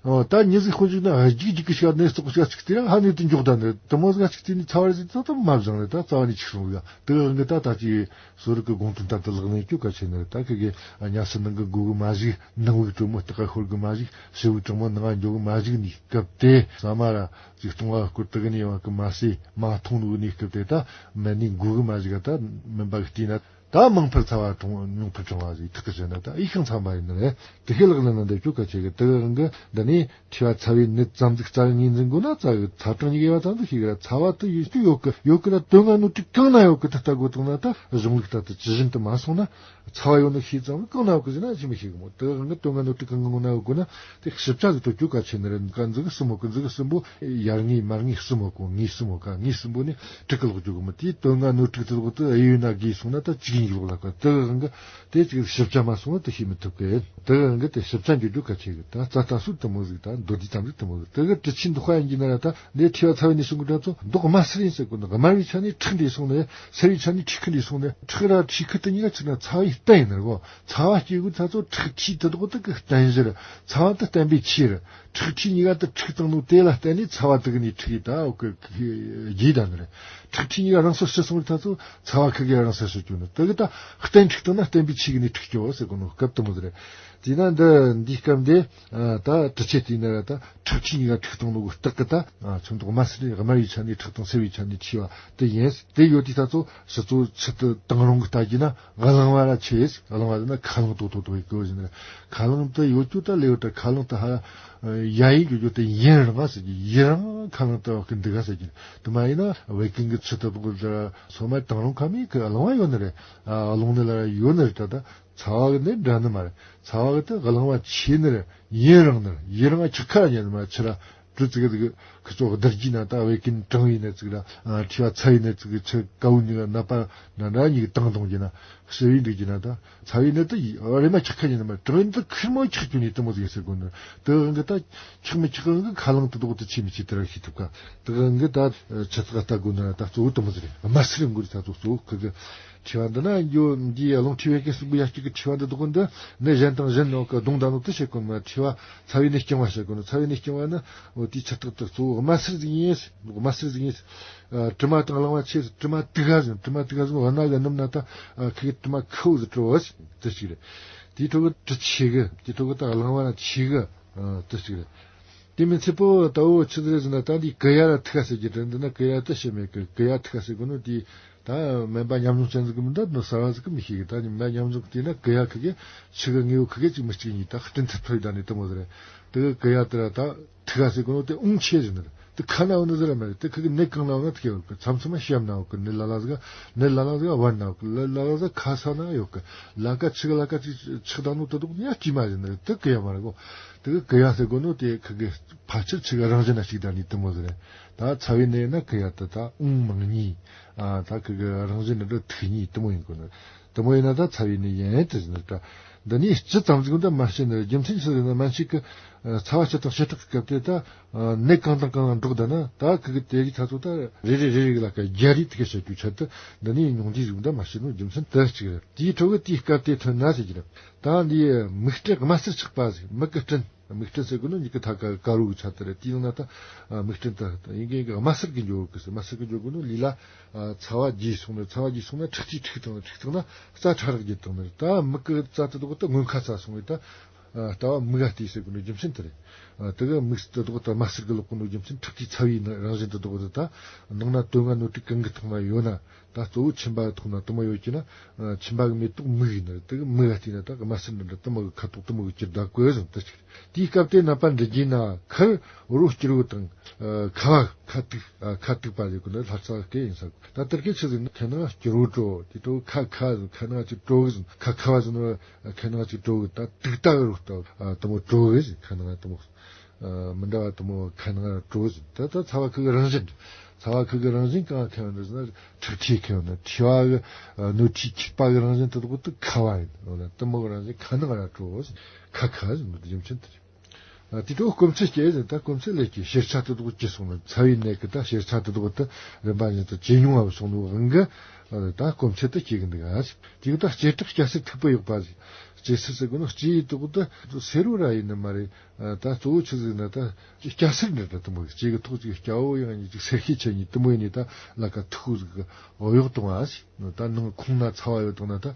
ཨོ། ད་མྱི་ཟིག་དཔོན་ཞིག་ན་རྒྱུག་རྒྱུག་གི་ཤ་ནས་སོག་ཤ་ཅིག་དེ་ར་ཧ་ནས་དུ་འཇོག་ད་ནི་དུ་མོ་ཟིག་ཅིག་དེ་ནི་ཚ་བ་རེ་ཟིག་ད་དུ་མ་བཞེངས་རེ། ད་ཚ་བ་ནས་ཆིག་སོང་ཟིག། དེ་གི་དབང་གིས་ད་ད་ཅིག་སོ་རིག་གི་དགོངས་དོན་ལྟར་དུ་ལག་ནས་ཀྱོ་ག་ཆེ་ནི་རེད། ད་ཁི་གི་ཉ་སི་ནང་གི་སྒོ་གི་མ་ཞིག་ནང་བུག་དྲོན་མོ་སྟག་ཁ་ཤོར་གི་མ་ཞིག་ཕྱི་བུག་དྲང་མོ་ནང་འཇོག་གི་མ་ཞིག་ནས་སྐབས་དེ་ས་མ་ར་ཅིག་སྟོང་བ་སྐོར་དུ་གི་ནས་བ་གི་མ་སེ་མ་མཐོང་ནུ་གི་ནས་སྐབས་དེ་ད་མེད་ནས་སྒོ་གི་མ་ཞིག་ག་ད་མིན་པ་གི་བལྟས་ན། ད་མང་ཕར་ཚ་བ་གྲང་ཉུང་ཕར་གྲང་བ་ཞིག་ཐག་གི་བྱས་ན་ད་ཨི་ཤང་ཚང་པ་ཡིན་ནི་རེད། དེ་ཤེས་ལག་ལེན་ན་འདེབས་ཆོག་ག་ཆེ་གི། དེ་གི་དབང་གིས་འདི་ནས་མཁྲིས་པ་ཚ་བའི་ནད་ཙམ་ཟིག་རྩ་བའི་ངོས་འཛིན་དགོས་ན། རྩ་བའི་ཚ་གྲང་གཉིས་ཀའི་བ་ཙམ་ཟིག་ཤེས་གི་ར། ཚ་བ་དེ་ཡོད་རྒྱུ་ཡོད་གི་ཡོད་གི་ར། དོན་ལྔ་སྣོད་དྲུག་གང་ན་ཡོད་གི་དེ་ལྟ་དགོས་བཏང་ན། ད་གཞུང་ལུགས་ལྟར་དུ་ཇི་བཞིན་དུ་མ་སོང་ན། ཚ་བ་ཡོད་ནི་ཤེས་ཙམ་གང་ན་ཡོད་གི་ཟེར་ན་ཅི་མི་ཤེས་གི་མོ། དེ་གི་དབང་གིས་དོན་ལྔ་སྣོད་དྲུག་གང་གི་ངོ་ན་ཡོད་དགོས་ན། དེ་ཞིབ་ཆ་ཟིག་ཏུ་བཅུག་ག་ཆེ་ནི་རེད། ག་འཛུགས་གི་སྲིན་མོ་གི་འཛུགས་གི་སྲིན་པོ་ཡར་ངོས་མར་ངོས་སྲིན་མོ་གོ་ངོས་སྲིན་མོ་ག་ངོས་སྲིན་པོ་ནས་དྲུག་གི་ལོག་རྒྱུ་གི་མོ། དེའི་དོན་ལྔ་སྣོད་དྲུག་དེ་ལོག་དུ་ཨེ་ཡོད་ན་དགོས་སོང་ན་ད་གཅིག་གཉིས་ལོག་ལ་ག་དེ་གི་དབང་གིས་དེ་ཅིག་ཞིབ་ཆ་མ་སོང་ན་དེ་ཤེས་མི་ཐུབ་གི། དེ་གི་དབང་གིས་དེ་ཞིབ་ཆ་འགྱོ་རྒྱུ་གལ་ཆེ་གི། ད་རྩ་ལྟ་སྲོལ་དེ་མོ་ཟིག། ད་མདོར་བསྡུས་ཙམ་ཟིག་དེ་མོ་ཟིག། དེ་གི་དྲི་ཆུའི་མདོག་ཁ་ཡིན་གྱི་ན་ར། ད་འདི་མཁྲིས་པ་ཚ་བའི་ནད་སོང་གི་དྲག་ཚོ་མདོག་དམར་སེར་ཡིན་ཟེར་གོ་ནི། དམར་བའི་ཆ་ནས་ཁྲག་འདྲེས་སོང་ནི། སེར་བའི་ཆ་ནས་མཁྲིས་ཁུ་འདྲེས་སོང་ནི། ཁྲག་ར་མཁྲིས་ཁུ་དེ་གཉིས་ཀ་ཆི་ན་ཚ་བའི་རྟེན་ཡིན་ནི་རེད་གོ། ཚ་བ་སྐྱེ་དགོས་ཚ་ཚོ་ཁྲག་མཁྲིས་དེ་དག་དེ་གི་རྟེན་གཞི་རེད། ཚ་བ་དེ་བརྟེན་པའི་ཆོས་རེད། ཁྲག་མཁྲིས་གཉིས་ཀ་དེ་འཁྲུགས་བཏང་ནོ་དེ་ལ་བརྟེན་ནས་ཚ་བ་དེ་གི་ནས་འཁྲུགས་ཡི། ད་འོ་གི་རྒྱས་ད་ནི་རེད། ཁྲག་མཁྲིས་གཉིས་ཀ་རང་སོར་ཕྱེ་སོང་བའི་ཐ་ཚོ་ཚ་བ་ཁི་གེ་རང་སོར་ཕྱེ་རྒྱུ་ནི། དེ་གི་ད་རྟེན་འཁྲུགས་བཏང་ན་བརྟེན་པའི་ཆོས་གི་ནས་འཁྲུགས་རྒྱུ་ཟེར་གོ་ནོ་སྐབས་དེ་མོ་ཟིག་རེད། དེས་ན་འདི་འདིའི་སྐབས་འདི་ད་དྲི་ཆུ་དེ་ནས་ར་ད་ཁྲག་མཁྲིས་གཉིས་ཀ་འཁྲུགས་བཏང་ནོ་གི་རྟགས་གི་ད་ཆུ་མདོག་དམར་སེར། དམར་བའི་ཆ་ནས་ཁྲག་དང་། སེར་བའི་ཆ་ནས་མཁྲིས་པ་དེ་ཡིན། དེ་ཡོད་དུས་ད་ཚོ་ཕྱི་ཚོ་ཆུ་དེ་དྭངས་རུང་གི་ལྟ་རྒྱུ་ན་གླང་བ་ར་ཆེ་ཡིན། གླང་བ་དེ་ན་ཁ་རླངས་ཏོག་ཏོག་ཏོག་ཡི་གོ་བཞིན་ར། ཁ་རླངས་དེ་ཡོད་རྒྱུ་ད་ལེ་ཡོད་ད། ཁ་རླངས་དེ་ཧ་ཡ་ཡིན་རྒྱུ་རྒྱུ་དེ་ཡུན་རིང་ང་ཟེར་གི། ཡུན་རིང་ཁ་རླངས་དེ་བ་གི་འདུག་ག་ཟེར་གི། དེ་མ་ཡིན་ན་བད་ཀན་གི་ཆུ་དེ་བོ་ད་སོ་མ་དྭངས་རུང་ཁ་མི་གི་གླང་བ་ཡོད་ནི་རེད། ཨ་རླུང་ནི་ལ་ཡོད་ནི་རེད། ད་ད་ཚ་བ་གི་ནི་འདྲ་ནི་མ་རེད། ཚ་བ་གི་དེ་གླང་བ་ཆེ་ནི་རེད། ཡུན་རིང་ནི་རེད། ཡུན་རིང་ང་ཆུ་ཁ་ཉན་མ་ཆུ་ར་དྲུ་ཙི་གི་ཙི་གི་ཁི་ཚོ་བསྡུར་གྱི་ན། ད་བད་ཀན་གྲང་བའི་ནི་ཙི་གི་ར། ཨ་མཁྲིས་པ་ཚ་བའི་ནི་ཙི་གི་ཆུ་དཀར་བོ་ཉིད་ན་པ་ན་འདྲ་ཉིད་ཀྱི་དྭངས་གཏོང་གྱི་ན། ཞི་བའི་འདུག་གྱི་ན། ད་ཚ་བའི་ནི་དེ་རེ་མ་ཆག་ཁ་ཉན་མ། གྲང་བའི་ནི་དེ་ཁིར་མོ་ཆག་རྒྱུ་ནི་དེ་མོ་ཟིག་ཟེར་གོ་ནི། དེ་གི་ད་ཆག་མི་ཆག་གི་ཁ་རླངས་དེ་དོག་དེ་ཆེ་མི་ཆེ་དེ་ར་ཤེས་ཐུབ་ག། དེ་གི་ད་ཆུ་ཚགས་ལྟ་དགོས་ན་ད་གཙོ་བོ་དེ་མོ་ཟིག་རེད། དམར་སེར་འགོར་ད་གཙོ་གཙོ་བོ་ཁི་གི་མཁྲིས་པ་འདི་ན་འགྱོ། འདི་ཡ་རླུང་མཁྲིས་བད་ཀན་གསུམ་པོ་ཡ་གཅིག་གི་མཁྲིས་པ་འདི་དག་འདི་ནད་གཞན་དང་གཞན་ནོ་གི་གདོང་ད་ནོ་དེ་བྱེད་གོ་ནི་མ། མཁྲིས་པ་ཚ་བའི་ནད་རྐྱང་བ་བྱེད་གོ་ནི། ཚ་བའི་ནད་རྐྱང་བ་ནི་འོ་དེའི་ཆུ་རྟགས་དེ་གཙོ་བོ་དམར་སེར་ཟིག་ཡིན། དམར་སེར་ཟིག་ཡིན། ཨ་དྲི་མ་དང་རླངས་པ་ཆེ། དྲི་མ་དུག་ག་ཟིག། དྲི་མ་དུག་ག་ཟིག་བ་ན་གི་སྣུམ་ན་ད་ཨ་ཁི་གི་དྲི་མ་ཁ་བོ་ཟིག་བྲོ་བ་ཟིག་དེ་གཅིག་རེད། དེའི་ཐོག་གི་དྲི་ཆེ་གི། དེའི་ཐོག་གི་ད་རླངས་པ་ན་ཆེ་གི། ཨ་དེ་གཅིག་རེད། དེ་མིན་ཚེ་པོ་ད་འོ་ཆི་ཟིག་རེད་ཟེར་ན། ད་འདི་ཀུ་ཡ་ར་ཐུག་ག་ཟེར་གྱི་རེད། འདི་ན་ཀུ་ཡ་དེ་བཤད་མེད་གི། ཀུ་ཡ་ཐུག་ག་ཟེར་གོ་ནོ་དེ། ད་སྨན་པ་ཉམས་མྱོང་ཅན་ཟིག་གི་མིན་ད་ནོ་གསར་བ་ཟིག་གི་མི་ཤེས་གི། ད་ནི་སྨན་པ་ཉམས་མྱོང་དེ་ན་ཀུ་ཡ་ཁི་གེ་ཆུ་གི་དངོས་པོ་ཁི་གེ་ཅིག་མི་གཅིག་གཉིས་ད་སྤྲིན་ཚིག་ཐོ་ཡི་ད་ནི་དེ་མོ་ཟིག་རེད། དེ་གི་ཀུ་ཡ་དེ་ར་ད་ཐུག་ག་ཟེར་གོ་ནོ་དེ་འོང་ཆེ་ཟིག་ནི་རེད། དེ་ཁ་ན་འོ་ནི་ཟིག་ར་མ་རེད། དེ་ཁི་གེ་ནད་གང་ན་འོ་ན་ཐུག་གི་ཡོད་གི། མཚམས་མཚམས་མ་ཤམ་ན་འོ་གི། ནད་ལ་ལ་ཟིག་ནད་ལ་ལ་ཟིག་བར་ན་འོ་གི། ལ་ལ་ལ་ཟིག་ཁ་ས་ན་ཡོད་གི། ལ་ཀ་ཆུ་གི་ལ་ཀ་ཅིག་ཆག་ད་ནོ་དེ་དོག་ནི་ཡ་ཅི་མ་ཟིག་ནི་རེད། དེ་ཀུ་ཡ་མ་རེད་གོ། དེ་གི་ཀུ་ཡ་ཟེར་གོ་ནོ་དེ་ཁི་གེ་ཕལ་ཆེར་ཆུ་གི་རང་བཞིན་ན་ཞིག་ད་ནི་དེ་མོ་ཟིག་རེད། ད་ཚ་བའི་ནད་ན་ཀུ་ཡ་དེ་ད་འོང་མང་ཉིས། ཨ་ད་ཁི་གི་རང་བཞིན་ནི་འདྲ་ཐུག་ཉིས་དེ་མོ་ཡིན་གོ་ནི། དེ་མོ་ཡིན་ན་ད་ཚ་བའི་ནད་ཡིན་དེ་ཟེར་ནི་ད། འདི་ནི་སྤྱི་ཙམ་ཟིག་འདི་མ་བཤད་ནི། རྒྱུ་མཚན་ཆི་ཟེར་ན་སྨན་དཔྱད་ཀྱི་ཨ་ཚ་བ་སྤྱི་དང་བྱེ་བྲག་གི་སྐབས་དེ་ད་ཨ་ནད་གང་དང་གང་ལ་འགྲོགས་ད་ན། ད་ཁི་གི་དེ་རིགས་ཚ་ཚོ་ད་རེ་རེ་རེ་རེ་ལ་ཀ་རྒྱ་རིགས་དེ་ག་བཤད་རྒྱུ་ཆེད་དུ་འདི་ནི་ཉུང་འདི་ཟིག་འདི་མ་བཤད་ནོ་རྒྱུ་མཚན་དེ་གཅིག་རེད། དེའི་ཁྲོད་གི་དེའི་སྐབས་དེ་ཐོན་ན་ཟེར་གྱི་རེད། ད་འདི་མིག་སྤྲིན་དམར་སེར་ཆགས་པ་ཟིག། མིག་གི་སྤྲིན། མིག་སྤྲིན་ཟེར་གོ་ནོ་མྱིག་གི་ཐད་ཀ་དཀར་བོ་གི་ཆ་དེ་རེད། དེའི་ནང་ན་ད་ཨ་མིག་སྤྲིན་དེ་ཡིན་གི་དམར་སེར་གི་འགྱོ་གི་ཟེར། དམར་སེར་གི་འགྱོ་གོ་ནོ་ལི་ལ་ཨ་ཚ་བ་རྒྱས་སོང་ནི། ཚ་བ་རྒྱས་སོང་ན་ཁྲག་མཁྲིས་འཁྲུགས་བཏང་ནི། འཁྲུགས་བཏང་ན་རྩ་ཕྲ་རགས་རྒྱས་བཏང་ནི། ད་མིག་གི་རྩ་དེ་དག་ད་མངོན་ཁ་ཚ་སོང་བས་ད་ཨ་ལྟ་བ་མིག་ག་བལྟས་ཟེར་གོ་ནོ་རྒྱུ་མཚན་དེ་རེད། ཨ་དེ་གི་མིག་དེ་དག་ད་དམར་སེར་གི་ལོག་གོ་ནོ་རྒྱུ་མཚན་ཁྲག་མཁྲིས་ཚ་བའི་ནི་རང་བཞིན་དེ་དག་ད་ད་ནང་ན་དོན་ལྔ་སྣོད་དྲུག་གང་གི་ཐོག་ན་ཡོད་ན། ད་གཙོ་བོ་མཆིན་པ་གི་ཐོག་ན་དེ་མོ་ཡོད་ཀྱི་ན། ཨ་མཆིན་པ་གི་མེ་ཏོག་མིག་ཡིན་ནི། དེ་གི་མིག་ག་བལྟས་ན་ད་དམར་སེར་འདི་འདྲ་དེ་མོ་གི་ཁ་དོག་དེ་མོ་གི་གྱུར་ད་གོ་ཟིན་དེ་གཅིག་རེད། དེའི་སྐབས་དེ་ནད་པ་འདྲི་རྒྱུ་ན་ཁར་རོ་སྐྱུར་བོ་དང་ཨ་ཁ་བ་ཁ་ཐུག། ཨ་ཁ་ཐུག་པ་ཟེར་གོ་ནི་ལྷ་ས་སྐད་ཡིན་ས་གོ། ད་དེར་སྐད་ཆི་ཟིག་ནི་ཁ་ནང་སྐྱུར་བོ་བྲོ། དེ་བྲོ་ཁ་ཁ་ཟིག་ཁ་ནང་ཅིག་བྲོ་གི་ཟིན། ཁ་ཁ་བ་ཟིན་ནོ་ཁ་ནང་ཅིག་བྲོ་གི། ད་དུག་ད་གི་རོ་ལྟ་བུ་ཨ་དེ་མོ་བྲོ་གི་ཟིན། ཁ་ནང་དེ་མོ། ཨ་མི་འདྲ་བ་དེ་མོ་ཁ་ནང་བྲོ་ཟིན། ད་ད་ཚ་བ་ཁུ་གི་རང་བཞིན། ཚ་བ་ཁུ་གི་རང་བཞིན་གང་ཁེ་ཡོད་ན་ཁྲག་མཁྲིས་ཁེ་ཡོད་ན། མཁྲིས་པ་གི་ཨ་སྣོད་མཁྲིས་མཁྲིས་པ་གི་རང་བཞིན་དེ་དག་དེ་ཁ་བ་ཡིན་ནོ་ལ། དེ་མོ་གི་རང་བཞིན་ཁ་ནང་ར་བྲོ་ཟིན། ཁ་ཁ་ཟིན་ནོ་དེ་རྒྱུ་མཚན་དེ་རེད། ཨ་དེ་འཕྲོ་སྐོམ་ཚད་སྐྱེ་ཟིན། ད་སྐོམ་ཚད་ལས་ཀྱི་གཤེར་ཆ་དེ་དག་སྐྱེ་སོང་ན། ཚ་བའི་ནད་ཀྱི་ད་གཤེར་ཆ་དེ་དག་དེ་རིམ་པ་བཞིན་དུ་ཇེ་ཉུང་བ་སོང་ནོ་དབང་གིས་ཨ་ད་སྐོམ་ཚད་དེ་སྐྱེ་གི་འདུག་ག། དེ་གི་ད་སྐྱེ་དྲག་སྐྱ་སེར་མཐུག་པོ་ཡོད་པ་ཟིན། ལྕེ་སེར་ཟེར་གོ་ནོ་ལྕེ་ཡི་དོག་ད་སེར་བོ་ར་ཡིན་ནི་མ་རེད། ཨ། ད་གཙོ་བོ་ཆི་ཟིག་ན་ད་སྐྱ་སེར་འདྲ་འདྲ་དུ་མོ་ལྕེ་གི་ཐོག་ཅིག་སྐྱ་བོ་ཡང་ཡིན་ཅིག་སེར་ཤས་ཆེ་ནི་དུ་མོ་ཡིན་ནི། ད་ལ་ཀ་ཐུག་ཟིག་གི་གཡོག་གཏོང་ཨ་ཟིག་ད་ནང་ཁོང་ན་ཚ་བ་ཡོད་དང་ན་ད་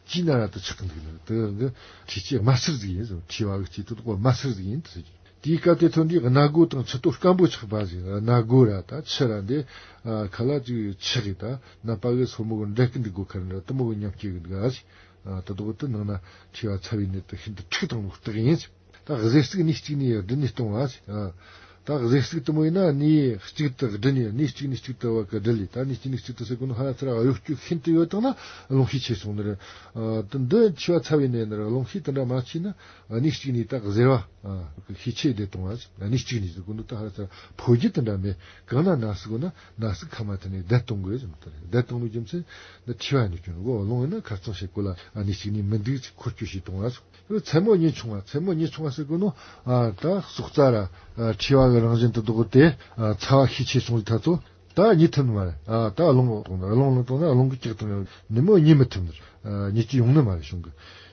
ཅི་ན་ར་ད་ཆགས་གི་འདུག་ནི། དུ་གི་མཁྲིས་ལྕེ་དམར་སེར་ཟིག་ཡིན་ཟེར། མཁྲིས་པ་གི་ལྕེ་དུ་དོག་དམར་སེར་ཟིག་ཡིན་ཟེར། དེའི་སྐབས་དེ་ཐོན་དུས་སྣ་སྒོ་དང་མཆུ་ཏོ་སྐམ་པོ་ཆགས་པ་ཟིག་སྣ་སྒོ་ར་ད་མཆུ་ར་འདི། ཨ། ཁ་ལ་ཅིག་ཆགས་གི་ད་ནད་པ་གི་སོར་མོ་གི་འབྲད་གི་འདུག་གོ་ཁ་ར་འདྲ་དུ་མོ་གི་ཉམས་སྐྱེ་གི་འདུག་ཨ་ཟིག་ཨ། ད་དོག་ཏུ་ནང་ན་མཁྲིས་པ་ཚ་བའི་ནད་དུ་ཤིན་ཏུ་འཁྲུགས་དང་ལོག་རྟགས་ཡིན་ཟེར། ད་གཟེར་ཟུག་གཉིས་གཅིག་ནས་སྦྲུམ་ནས་གཏོང་བ་ཟེར། ཨ། ད་གཟེར་ཟུག་དུ་མོ་ཡིན་ན་གཉིས་གཅིག་ཏུ་སྦྲུམ་ནས་གཉིས་གཅིག་ནས་གཅིག་ཏུ་བ་གི་སྦྲུམ་ལས། ད་གཉིས་གཅིག་ནས་གཅིག་ཏུ་ཟེར་གོ་ནོ་ཧ་ལ་ཚ་ར་གཡོ་སྐྱོད་ཤིན་ཏུ་ཡོད་དང་ན་རླུང་ཤས་ཆེ་སོང་ནི་རེད། ཨ། ད་འདི་མཁྲིས་པ་ཚ་བའི་ནད་ནི་རླུང་ཤས་དེ་འདྲ་མ་ཆེ་ན་གཉིས་གཅིག་ནས་ད་གཟེར་བ། ཨ། ཤས་ཆེ་བསྡད་གཏོང་བ་ཟེར། གཉིས་གཅིག་ནས་ཟེར་གོ་ནོ་ད་ཧ་ལ་ཚ་ར་ཕོ་རྒྱུད་དེ་འདྲ་མེད་གང་ན་ན་ཟུག་གོ་ན་ན་ཟུག་ཁ་མ་ཐུག་ནས་བསྡད་གཏོང་དགོས་ཟེར་ནོ་ད་རེད། བསྡད་གཏོང་ནོ་རྒྱུ་མཚན་འདི་མཁྲིས་པ་ནས་སྐྱོན་གོ་རླུང་ཡིན་ན་ཁ་རྩང་བྱེད་གོ་ལ་གཉིས་གཅིག་ནས་མི་འདུག་ཅིག་འཁོར་སྐྱོད་བྱེད་གཏོང་བ་ཟེར། མཚན་མོ་གཉིད་ཆུང་བ། མཚན་མོ་གཉིད་ཆུང་བ་ཟེར་གོ་ནོ། ཨ། ད་སྲོག་རྩ་ར། ཨ། མཁྲིས་པ་གི་རང་བཞིན་དུ་དོག་སྟེ། ཨ། ཚ་བ་ཤས་ཆེ་སོང་ཟིག་ཐ་ཚོ། ད་གཉིད་ཐུབ་ནི་མ་རེད། ཨ། ད་རླུང་གཏོང་ན་རླུང་གཏོང་ན་རླུང་གི་ལྕགས་གཏོང་ན་ནུབ་མོ་གཉིད་མི་ཐུབ་ནི་རེད། ཨ། གཉིད་ཀྱི་ཡོང་ནི་མ་རེད་བྱུང་གི།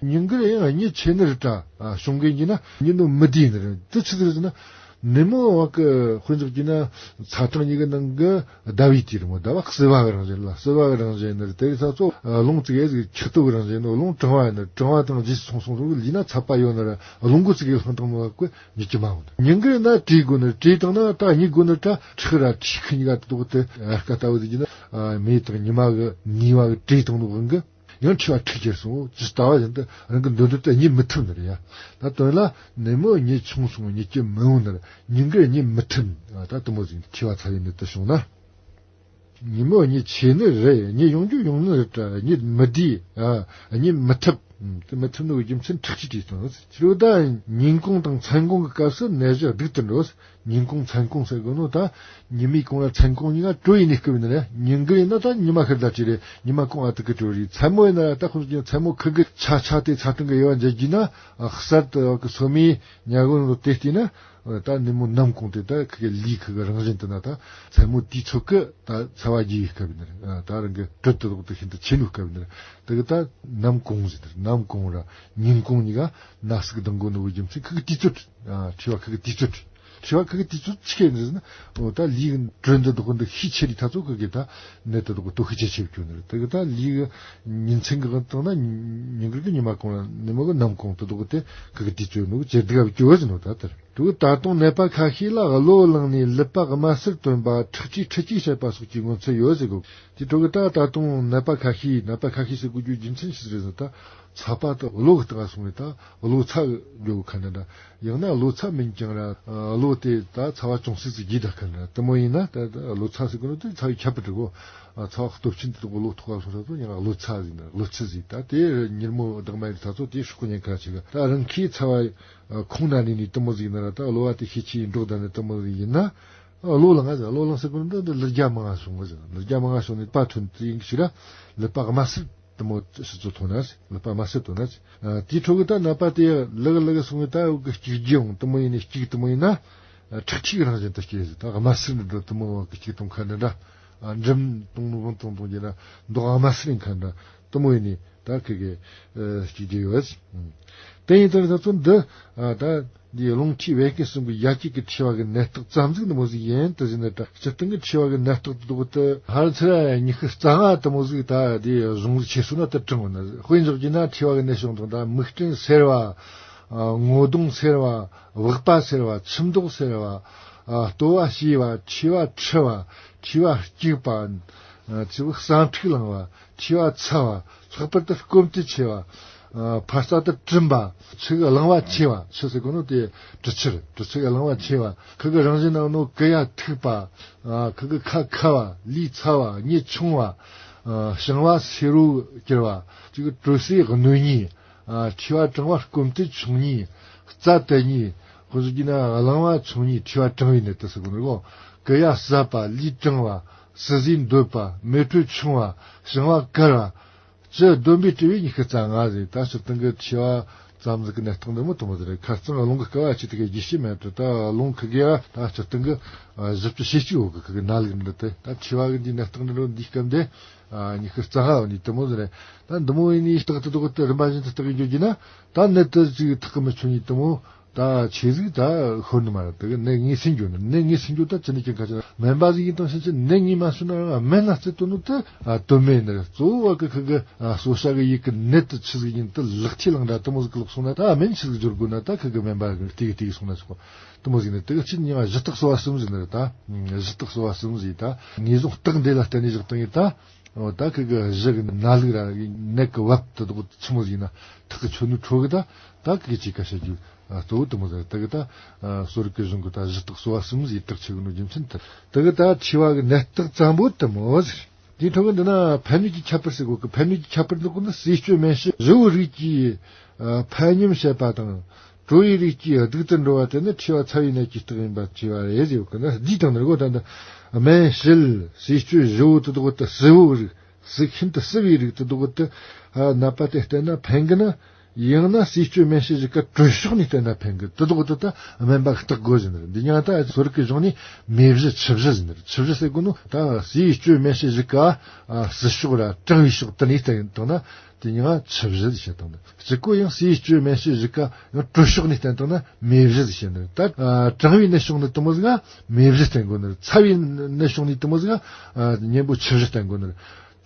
ཉིན་དཀར་ཡང་གཉིད་ཆེ་ནི་རེད་ད། ཨ། བྱུང་གི་ཡིན་ན་གཉིད་ནོ་མི་བདེ་ནི་རེད། དེ་ཆི་ཟིག་རེད་ཟེར་ན། ནུབ་མོ་བ་གི་དཔེ་འཇོག་གི་ན་ཚ་གྲང་གཉིས་ཀྱི་ནང་གི་ཟླ་བའི་དུས་རིང་མོ། ཟླ་བ་བསིལ་བ་གི་རང་བཞིན་ལ་བསིལ་བ་གི་རང་བཞིན་ནི་རེད། དེ་གི་ས་ཚོ་རླུང་ཙིག་གེ་ཟིག་འཁྱག་ཏོ་གི་རང་བཞིན་ནི། རླུང་གྲང་བ་ཡིན་ན་གྲང་བ་དང་རྗེས་སུ་སོང་སོང་རུ་ལུས་ན་ཚ་བ་ཡོད་ན་ར་རླུང་གི་ཙིག་གེ་ལྷང་དང་མོ་བ་གི་ཉིད་ཀྱི་མ་འོང་། ཉིན་དཀར་ན་བྲེལ་དགོས་ནི། བྲེལ་བཏང་ན་ད་གཉིད་དགོས་ནི། ད་ཁྲག་ར་མཁྲིས་ཁུ་གཉིས་ཀ་དོག་སྟེ་ཨ་ཀ་ལྟ་བུ་ཟིག་ཡིན་ན། ཨ། མེ་དང་ཉི་མ་གི་ནུས་པ་གི་བྲེལ་བཏང་ནོ་དབང་གི་ཡང་མཁྲིས་པ་འཁྲུགས་གྱུར་སོང་། ཇི་ལྟ་བ་བཞིན་དུ་རང་གི་འདོད་འདོད་དུ་གཉིད་མི་ཐུབ་ནི་རེད་ཡ། ད་དོན་ལ་ནུབ་མོ་གཉིད་ཆུང་སོང་གཉིད་ཀྱི་མི་འོང་ནི་རེད། ཉིན་དཀར་གཉིད་མི་ཐུབ། ཨ། ད་དུ་མོ་ཟིག་མཁྲིས་པ་ཚ་བའི་ནད་དུ་བྱུང་ན། ཉིན་མོ་གཉིད་ཆེ་ནི་རེད། གཉིད་ཡོང་རྒྱུ་ཡོང་ནི་རེད་དྲ། གཉིད་མི་བདེ། ཨ། གཉིད་མི་ཐུབ། ཨ། དེ་མི་ཐུབ་ནོ་རྒྱུ་མཚན་ཁྲག་ཤས་བྲིས་སོང་། ཕྱི་རུ་ད་ཉིན་གུང་དང་མཚན་གུང་གི་སྐབས་སུ་ནད་གཞི་སྡུག་ཏུ་འགྲོ། ཉིན་གུང་མཚན་གུང་ཟེར་གོ་ནོ་ད་ཉི་མའི་གུང་ར་མཚན་གུང་གཉིས་ཀ་དྲོ་ཡིན་ནི་སྐབས་ཡིན་ནི་རེད། ཉིན་དཀར་ཡིན་ན་ད་ཉི་མ་ཤར་ད་ཅི་རེད། ཉི་མ་གུང་ཨ་ཐུར་གི་དྲོ་རེད། མཚན་མོ་ཡིན་ན་ད་ཁོ་ཚོ་མཚན་མོ་ཁུ་གི་ཆ་ཆ་དེ་ཚ་གྲང་གི་དབྱེ་བ་འབྱེད་རྒྱུ་ན། ཨ། གསར་དུ་གི་སོ་མའི་ཉ་གོ་ནོ་དེ་བལྟས་ན། ད་ནུབ་མོ་ནམ་གུང་དེ་ད་ཁུ་གི་ལུས་ཁུ་གི་རང་བཞིན་དུ་ན་ད་མཚན་མོ་དུས་ཚོད་ཀི་ད་ཚ་བ་རྒྱས་པའི་སྐབས་ཡིན་ནི་རེད། ད་རང་གི་དྲོད་དུ་ལོག་དུ་ཤིན་ཏུ་ཆེ་ནོ་སྐབས་ཡིན་ནི་རེད། དེ་གི་ད་ནམ་གུང་ཟེར་ནི་རེད། ནམ་གུང་ར་ཉིན་གུང་གཉིས་ཀ་ན་ཟུག་ལྡང་གོ་ནོ་གི་རྒྱུ་མཚན་ཁུ་གི་དུས་ཚོད། ཨ། མཁྲིས་པ་ཁུ་གི་དུས་ཚོད། མཁྲིས་པ་ཁུ་གི་དུས་ཚོད་ཆི་གི་ཡིན་ཟེར་ན། འོ་ད་ལུས་གི་དྲོད་འདི་དོག་འདི་ཤས་ཆེ་རི་ཐ་ཚོ་ཁུ་གི་ད་ནད་དེ་དོག་གི་དོ་ཤས་ཆེ་ཆེ་བཅོ་ནི་རེད། དེ་གི་ད་ལུས་གི་ཉིན་མཚན་གི་དབང་དང་ན་ཉིན་དཀར་གི་ཉི་མ་གུང་ར་ནུབ་མོ་གི་ནམ་གུང་དེ་དོག་གི་དེ་ཁུ་གི་དུས་ཚོད་ནོ་གི་ཇེ་སྡུག་ག་བཅོ་བ་ཟེར་ནོ་ད་དེར། དུ་ད་དུང་ནད་པ་ཁ་ཤས་ལ་གློ་བླངས་ནས་ལུད་པ་དམར་སེར་ཐོན་པ། ཁྲག་མཁྲིས་འཁྲུ་སྐྱུག་བྱེད་པ་སོགས་ཀྱི་མངོན་ཚུལ་ཡོད་ཟེར་གོ། དེ་འཕྲོ་གི་ད་ད་དུང་ནད་པ་ཁ་ཤས། ནད་པ་ཁ་ཤས་ཟེར་གོ་རྒྱུ་རྒྱུ་མཚན་ཆི་ཟིག་རེད་ཟེར་ན། ད་ཚ་བ་དེ་གློ་གི་སྟེང་ང་སོང་བས་ད་གློ་ཚ་གི་འགྱོ་གི་ཁ་འདྲ་འདྲ། ཡང་ན་གློ་ཚ་མིན་ཀྱང་ར་གློ་དེ་ད་ཚ་བ་ཅུང་ཟད་ཟིག་རྒྱས་ད་ཁ་འདྲ་དེ་མོ་ཡིན་ན། ད་ད་གློ་ཚ་ཟེར་གོ་ནོ་དེ་ཚ་བའི་ཁྱད་པར་འདྲ་གོ། ཚ་བ་སྟོབས་ཆེན་དེ་དག་གློ་ཐོག་ག་སོང་ས་ཚོ་ཡང་གློ་ཚ་ཟིག་ན་གློ་ཚ་ཟིག་ད་དེ་ཉིན་མོ་བདག་མ་ཡིན་ས་ཚོ་དེ་ཧྲུག་གུ་ཉན་ཁ་ཆེ་གི། ད་རང་ཁའི་ཚ་བ་ཁོང་ན་ནི་ནི་དེ་མོ་ཟིག་ན་ར་ད་གློ་བ་དེ་ཤས་ཆེ་འགྲོ་ད་ནི་དེ་མོ་ཟིག་ཡིན་ན། ཨ། གློ་ལངས་ཟེར། གློ་ལངས་ཟེར་གོ་ནི་འདི་འདི་ལུད་རྒྱུ་མང་ང་སོང་གི་ཟེར། ལུད་རྒྱུ་མང་ང་སོང་ནི་པ་ཐོན་དུས་ཡིན་གི་ཞིག་ར་ལུད་པ་དམར་སེར་དེ་མོ་ཞིག་ཚོ་ཐོན་ན་ཟེར། ལུད་པ་དམར་སེར་ཐོན་ན་ཟེར། ཨ། དེའི་འཕྲོ་གི་ད་ནད་པ་དེ་ལུད་གི་ལུད་གི་སོང་གི་ད་འུ་གི་སྐྱུག་རྒྱུ་ཡོང་དེ་མོ་ཡིན་ནི་སྐྱུག་དེ་མོ་ཡིན་ན། ཨ། ཁྲག་མཁྲིས་གི་རང་བཞིན་དུ་སྐྱེ་ཟེར། ད་དམར་སེར་འདི་འདྲ་དེ་མོ་གི་སྐྱུག་གཏོང་ཁ་འདི་འདྲ། ཨ། འབྲིམ་གཏོང་ནོ་བོང་གཏོང་གཏོང་རྒྱུ་ན་མདོག་དམར་སེར་ཡིན་ཁ་འདྲ་དེ་མོ་ཡིན་ནི། ད་ཁི་གེ་ཨ་སྐྱེ་རྒྱུ་ཡོད། དེ་ཡིན་དུས་ད་ཚོ་འདི། ཨ། ད་འདི་རླུང་མཁྲིས་བད་ཀན་གསུམ་གྱི་ཡ་གཅིག་གི་མཁྲིས་པ་གི་ནད་རྟགས་ཙམ་ཟིག་འདི་མོ་ཟིག་ཡིན་དུ་ཟིན་ན། ད་སྤྱིར་བཏང་གི་མཁྲིས་པ་གི་ནད་རྟགས་དེ་དག་དེ་ཧར་ཚུར་ཉི་ཤུ་རྩ་ལྔ་དེ་མོ་ཟིག་ད་འདི་གཞུང་ལུགས་ཆེ་སོང་ན་ད་དྲངས་ཡོད་ན། དཔེ་འཇོག་རྒྱུ་ན་མཁྲིས་པ་གི་ནད་བྱུང་དང་ད་མིག་སྤྲིན་སེར་བ། ཨ། ངོ་གདོང་སེར་བ། པགས་པ་སེར་བ། ཆུ་མདོག་སེར་བ། ཨ། ལྟོ་བ་བྱི་བ། མཁྲིས་པ་འཁྲུ་བ། མཁྲིས་པ་སྐྱུག་པ། ཨ། ཚིག་བསམ་འཁྲུག་ལངས་པ། མཁྲིས་པ་ཚ་བ། ལྷག་པར་དུ་སྐོམ་དད་ཆེ་བ། ཨ། འཕར་རྩ་དེ་གྲིམ་པ། ཆུ་གི་རླངས་པ་ཆེ་བ། ཆུ་ཟེར་གོ་ནོ་དེ་དྲི་ཆུ་རེད། དྲི་ཆུ་གི་རླངས་པ་ཆེ་བ། ཁུ་གི་རང་བཞིན་ནང་ནོ་ཀུ་ཡ་མཐུག་པ། ཨ། ཁུ་གི་ཁ་ཁ་བ། ལུས་ཚ་བ། གཉིད་ཆུང་བ། ཨ། བྱང་བ་སེར་བོ་གྱུར་བ། ཅིག་དྲོད་ཟས་གནོད་ནི། ཨ། མཁྲིས་པ་གྲང་བ་སྐོམ་དད་ཆུང་ནི། རྩ་དལ་ནི། ཁོ་ཚོ་གྱི་ན་རླངས་པ་ཆུང་ནི་མཁྲིས་པ་གྲང་བའི་ནད་དུ་ཟེར་གོ་ནོ་གོ། ཀུ་ཡ་ཟབ་པ། ལུས་གྲང་བ། བསིལ་ཟས་འདོད་པ། མེ་དྲོད་ཆུང་བ། བྱང་བ་དཀར་བ། ཅི་བསྡོམས་པས་བྲིས་པའི་ཉི་ཤུ་རྩ་ལྔ་ཟེར། ད་སྤྱིར་བཏང་གི་མཁྲིས་པ་ཙམ་ཟིག་གི་ནད་རྟགས་འདི་མོ་དེ་མོ་ཟིག་རེད། ཁ་རྩང་རླུང་གི་སྐབས་ཨ་ཅི་དེ་གའི་རྒྱས་བཤད་མེད་དུ། ད་རླུང་ཁུ་གེ་ཨ་ད་སྤྱིར་བཏང་གི་ཨ་བཞི་བཅུ་ཞེ་གཅིག་འོག་གི་ཁུ་གེ་ན་ལུགས་འདི་དེ། ད་མཁྲིས་པ་གི་འདི་ནད་རྟགས་འདི་རུ་འདིའི་སྐབས་འདི། ཨ་ཉི་ཤུ་རྩ་ལྔ་བ་ནས་དེ་མོ་ཟིག་རེད། ད་འདི་མོ་ཡིན་ནི་སྟག་དེ་དག་དེ་རིམ་པ་བཞིན་དུ་སྟག་ཡིན་འགྱོ་རྒྱུ་ན། ད་ནད་དེ་ཅིག་ཐག་གི་མི་ཆོད་ནི་དེ་མོ། ད་ཆེ་ཟིག་ད་ཤོར་ནི་མ་རེད། དེ་གི་ནད་ངོས་ཟིན་འགྱོ་ནི། ནད་ངོས་ཟིན་འགྱོ་ད་ཅི་ནས་ཀྱང་ཁ་ཆེ་ན། སྨན་པ་ཟིག་ཡིན་དང་ཕྱིན་ཆད་ནད་ངོས་མ་ཟིན་ན་རང་སྨན་ལ་རྩི་དོན་ནོ་དེ་ཨ་དོན་མེད་ནི་རེད། གཙོ་བོ་གི་ཁི་གི་ཨ་གསོ་བྱ་གི་ཡུལ་གི་ནད་དེ་ཆི་ཟིག་ཡིན་དེ་ལག་ཁྱེར་ལང་འདྲ་དེ་མོ་ཟིག་གི་ལོག་སོང་ན། ད་སྨན་ཆི་ཟིག་སྦྱོར་དགོས་ན་ད་ཁི་གི་སྨན་པ་གི་ལྟས་གི་ལྟས་གི་སོང་ན་ཆོག་གོ། དེ་མོ་ཟིག་ནི་དེ་གི་ཕྱིར་ཉི་མ་གཞི་རྟགས་གསོ་བ་གསུམ་ཟེར་ནི་རེད། ད་གཞི་རྟགས་གསོ་བ་གསུམ་ཟེར། ད་ངེས་བཟུང་རྟགས་འདི་ལ་བརྟེན་ནས་བཞག་སྟངས་ཡིན་ད། འོ་ད་ཁི་གི་གཞི་གི་ན་ལུགས་ར་ནད་གི་བབ་དེ་དག་ཆི་མོ་ཟིག་ན་ཐག་གི་ཆོད་ནོ་ཁྲོ་གི། ད་ད་ཁི་གི་ཅིག་ཁ་བཤད་རྒྱུ་ཨ་གཙོ་བོ་དེ་མོ་ཟིག། དེ་གི་ད་ཨ་གསོ་རིག་གི་གཞུང་གི་ད་གཞི་རྟགས་གསོ་བ་གསུམ་ཟེར་རྟགས་ཆེ་གི་ནོ་རྒྱུ་མཚན་དེ། དེ་གི་ད་མཁྲིས་པ་གི་ནད་རྟགས་ཙམ་པོ་དེ་མོ་ཟིག། དེའི་ཐོག་གི་འདི་ན་ཕན་གནོད་ཀྱི་ཁྱད་པར་ཟེར་གོ་གི། ཕན་གནོད་ཀྱི་ཁྱད་པར་འདི་གོ་ནི་ཟས་སྤྱོད་སྨན་དཔྱད་བཞི་བོ་རིགས་ཀྱི་ཨ་ཕན་སྙམ་བྱེད་པ་དང་། དྲོ་བའི་རིགས་ཀྱི་སྡུག་ཏུ་འགྲོ་བ་དེ་ནི་མཁྲིས་པ་ཚ་བའི་ནད་ཀྱི་རྟགས་ཡིན་པར་བྱས་པ་རེད་ཟེར་གི་ན། འདིའི་སྟེང་ནས་གོ་ད་འདི་སྨན་དཔྱད་ཟས་སྤྱོད་བཞི་བོ་དེ་དག་དེ་ཟས་བོ་རིགས། ཟས་ཤིན་ཏུ་བསིལ་བའི་རིགས་དེ་དག་དེ་ཨ་ནད་པ་དེ་བསྟེན་ན་ཕན་གི་ན། ཡང་ན་ཟས་སྤྱོད་སྨན་དཔྱད་བཞི་ཀ་དྲོད་ཕྱོགས་ནས་བསྟེན་ན་ཕན་གི། དེ་དག་དེ་ད་སྨན་པ་གིས་བརྟག་དགོས་ཟེར་ནི་རེད། འདི་ཉག་ད་གསོ་རིག་གི་གཞུང་ནས་མེ་བཞི་ཆུ་བཞི་ཟེར་ནི་རེད། ཆུ་བཞི་ཟེར་གོ་ནོ་ད་ཟས་སྤྱོད་སྨན་དཔྱད་བཞི་ཀ་ཨ་བསིལ་ཕྱོགས་ར་གྲང་བའི་ཕྱོགས་དེ་ནས་བསྟེན་བཏང་ན། དེ་ཉག་ཆུ་བཞི་ཟེར་བྱས་བཏང་ནི། གཅིག་གོ་ཡང་ཟས་སྤྱོད་སྨན་དཔྱད་བཞི་ཀ་ཡང་དྲོད་ཕྱོགས་ནས་བསྟེན་བཏང་ན་མེ་བཞི་ཟེར་བྱས་ནི་རེད། ད་ཨ་གྲང་བའི་ནད་བྱུང་ནི་དེ་མོ་ཟིག་ག་མེ་བཞི་བསྟེན་དགོས་ནི་རེད། ཚ་བའི་ནད་བྱུང་ནི་དེ་མོ་ཟིག་ག་ཨ་གཉེན་པོ་ཆུ་བཞི་བསྟེན་དགོས་ནི་རེད།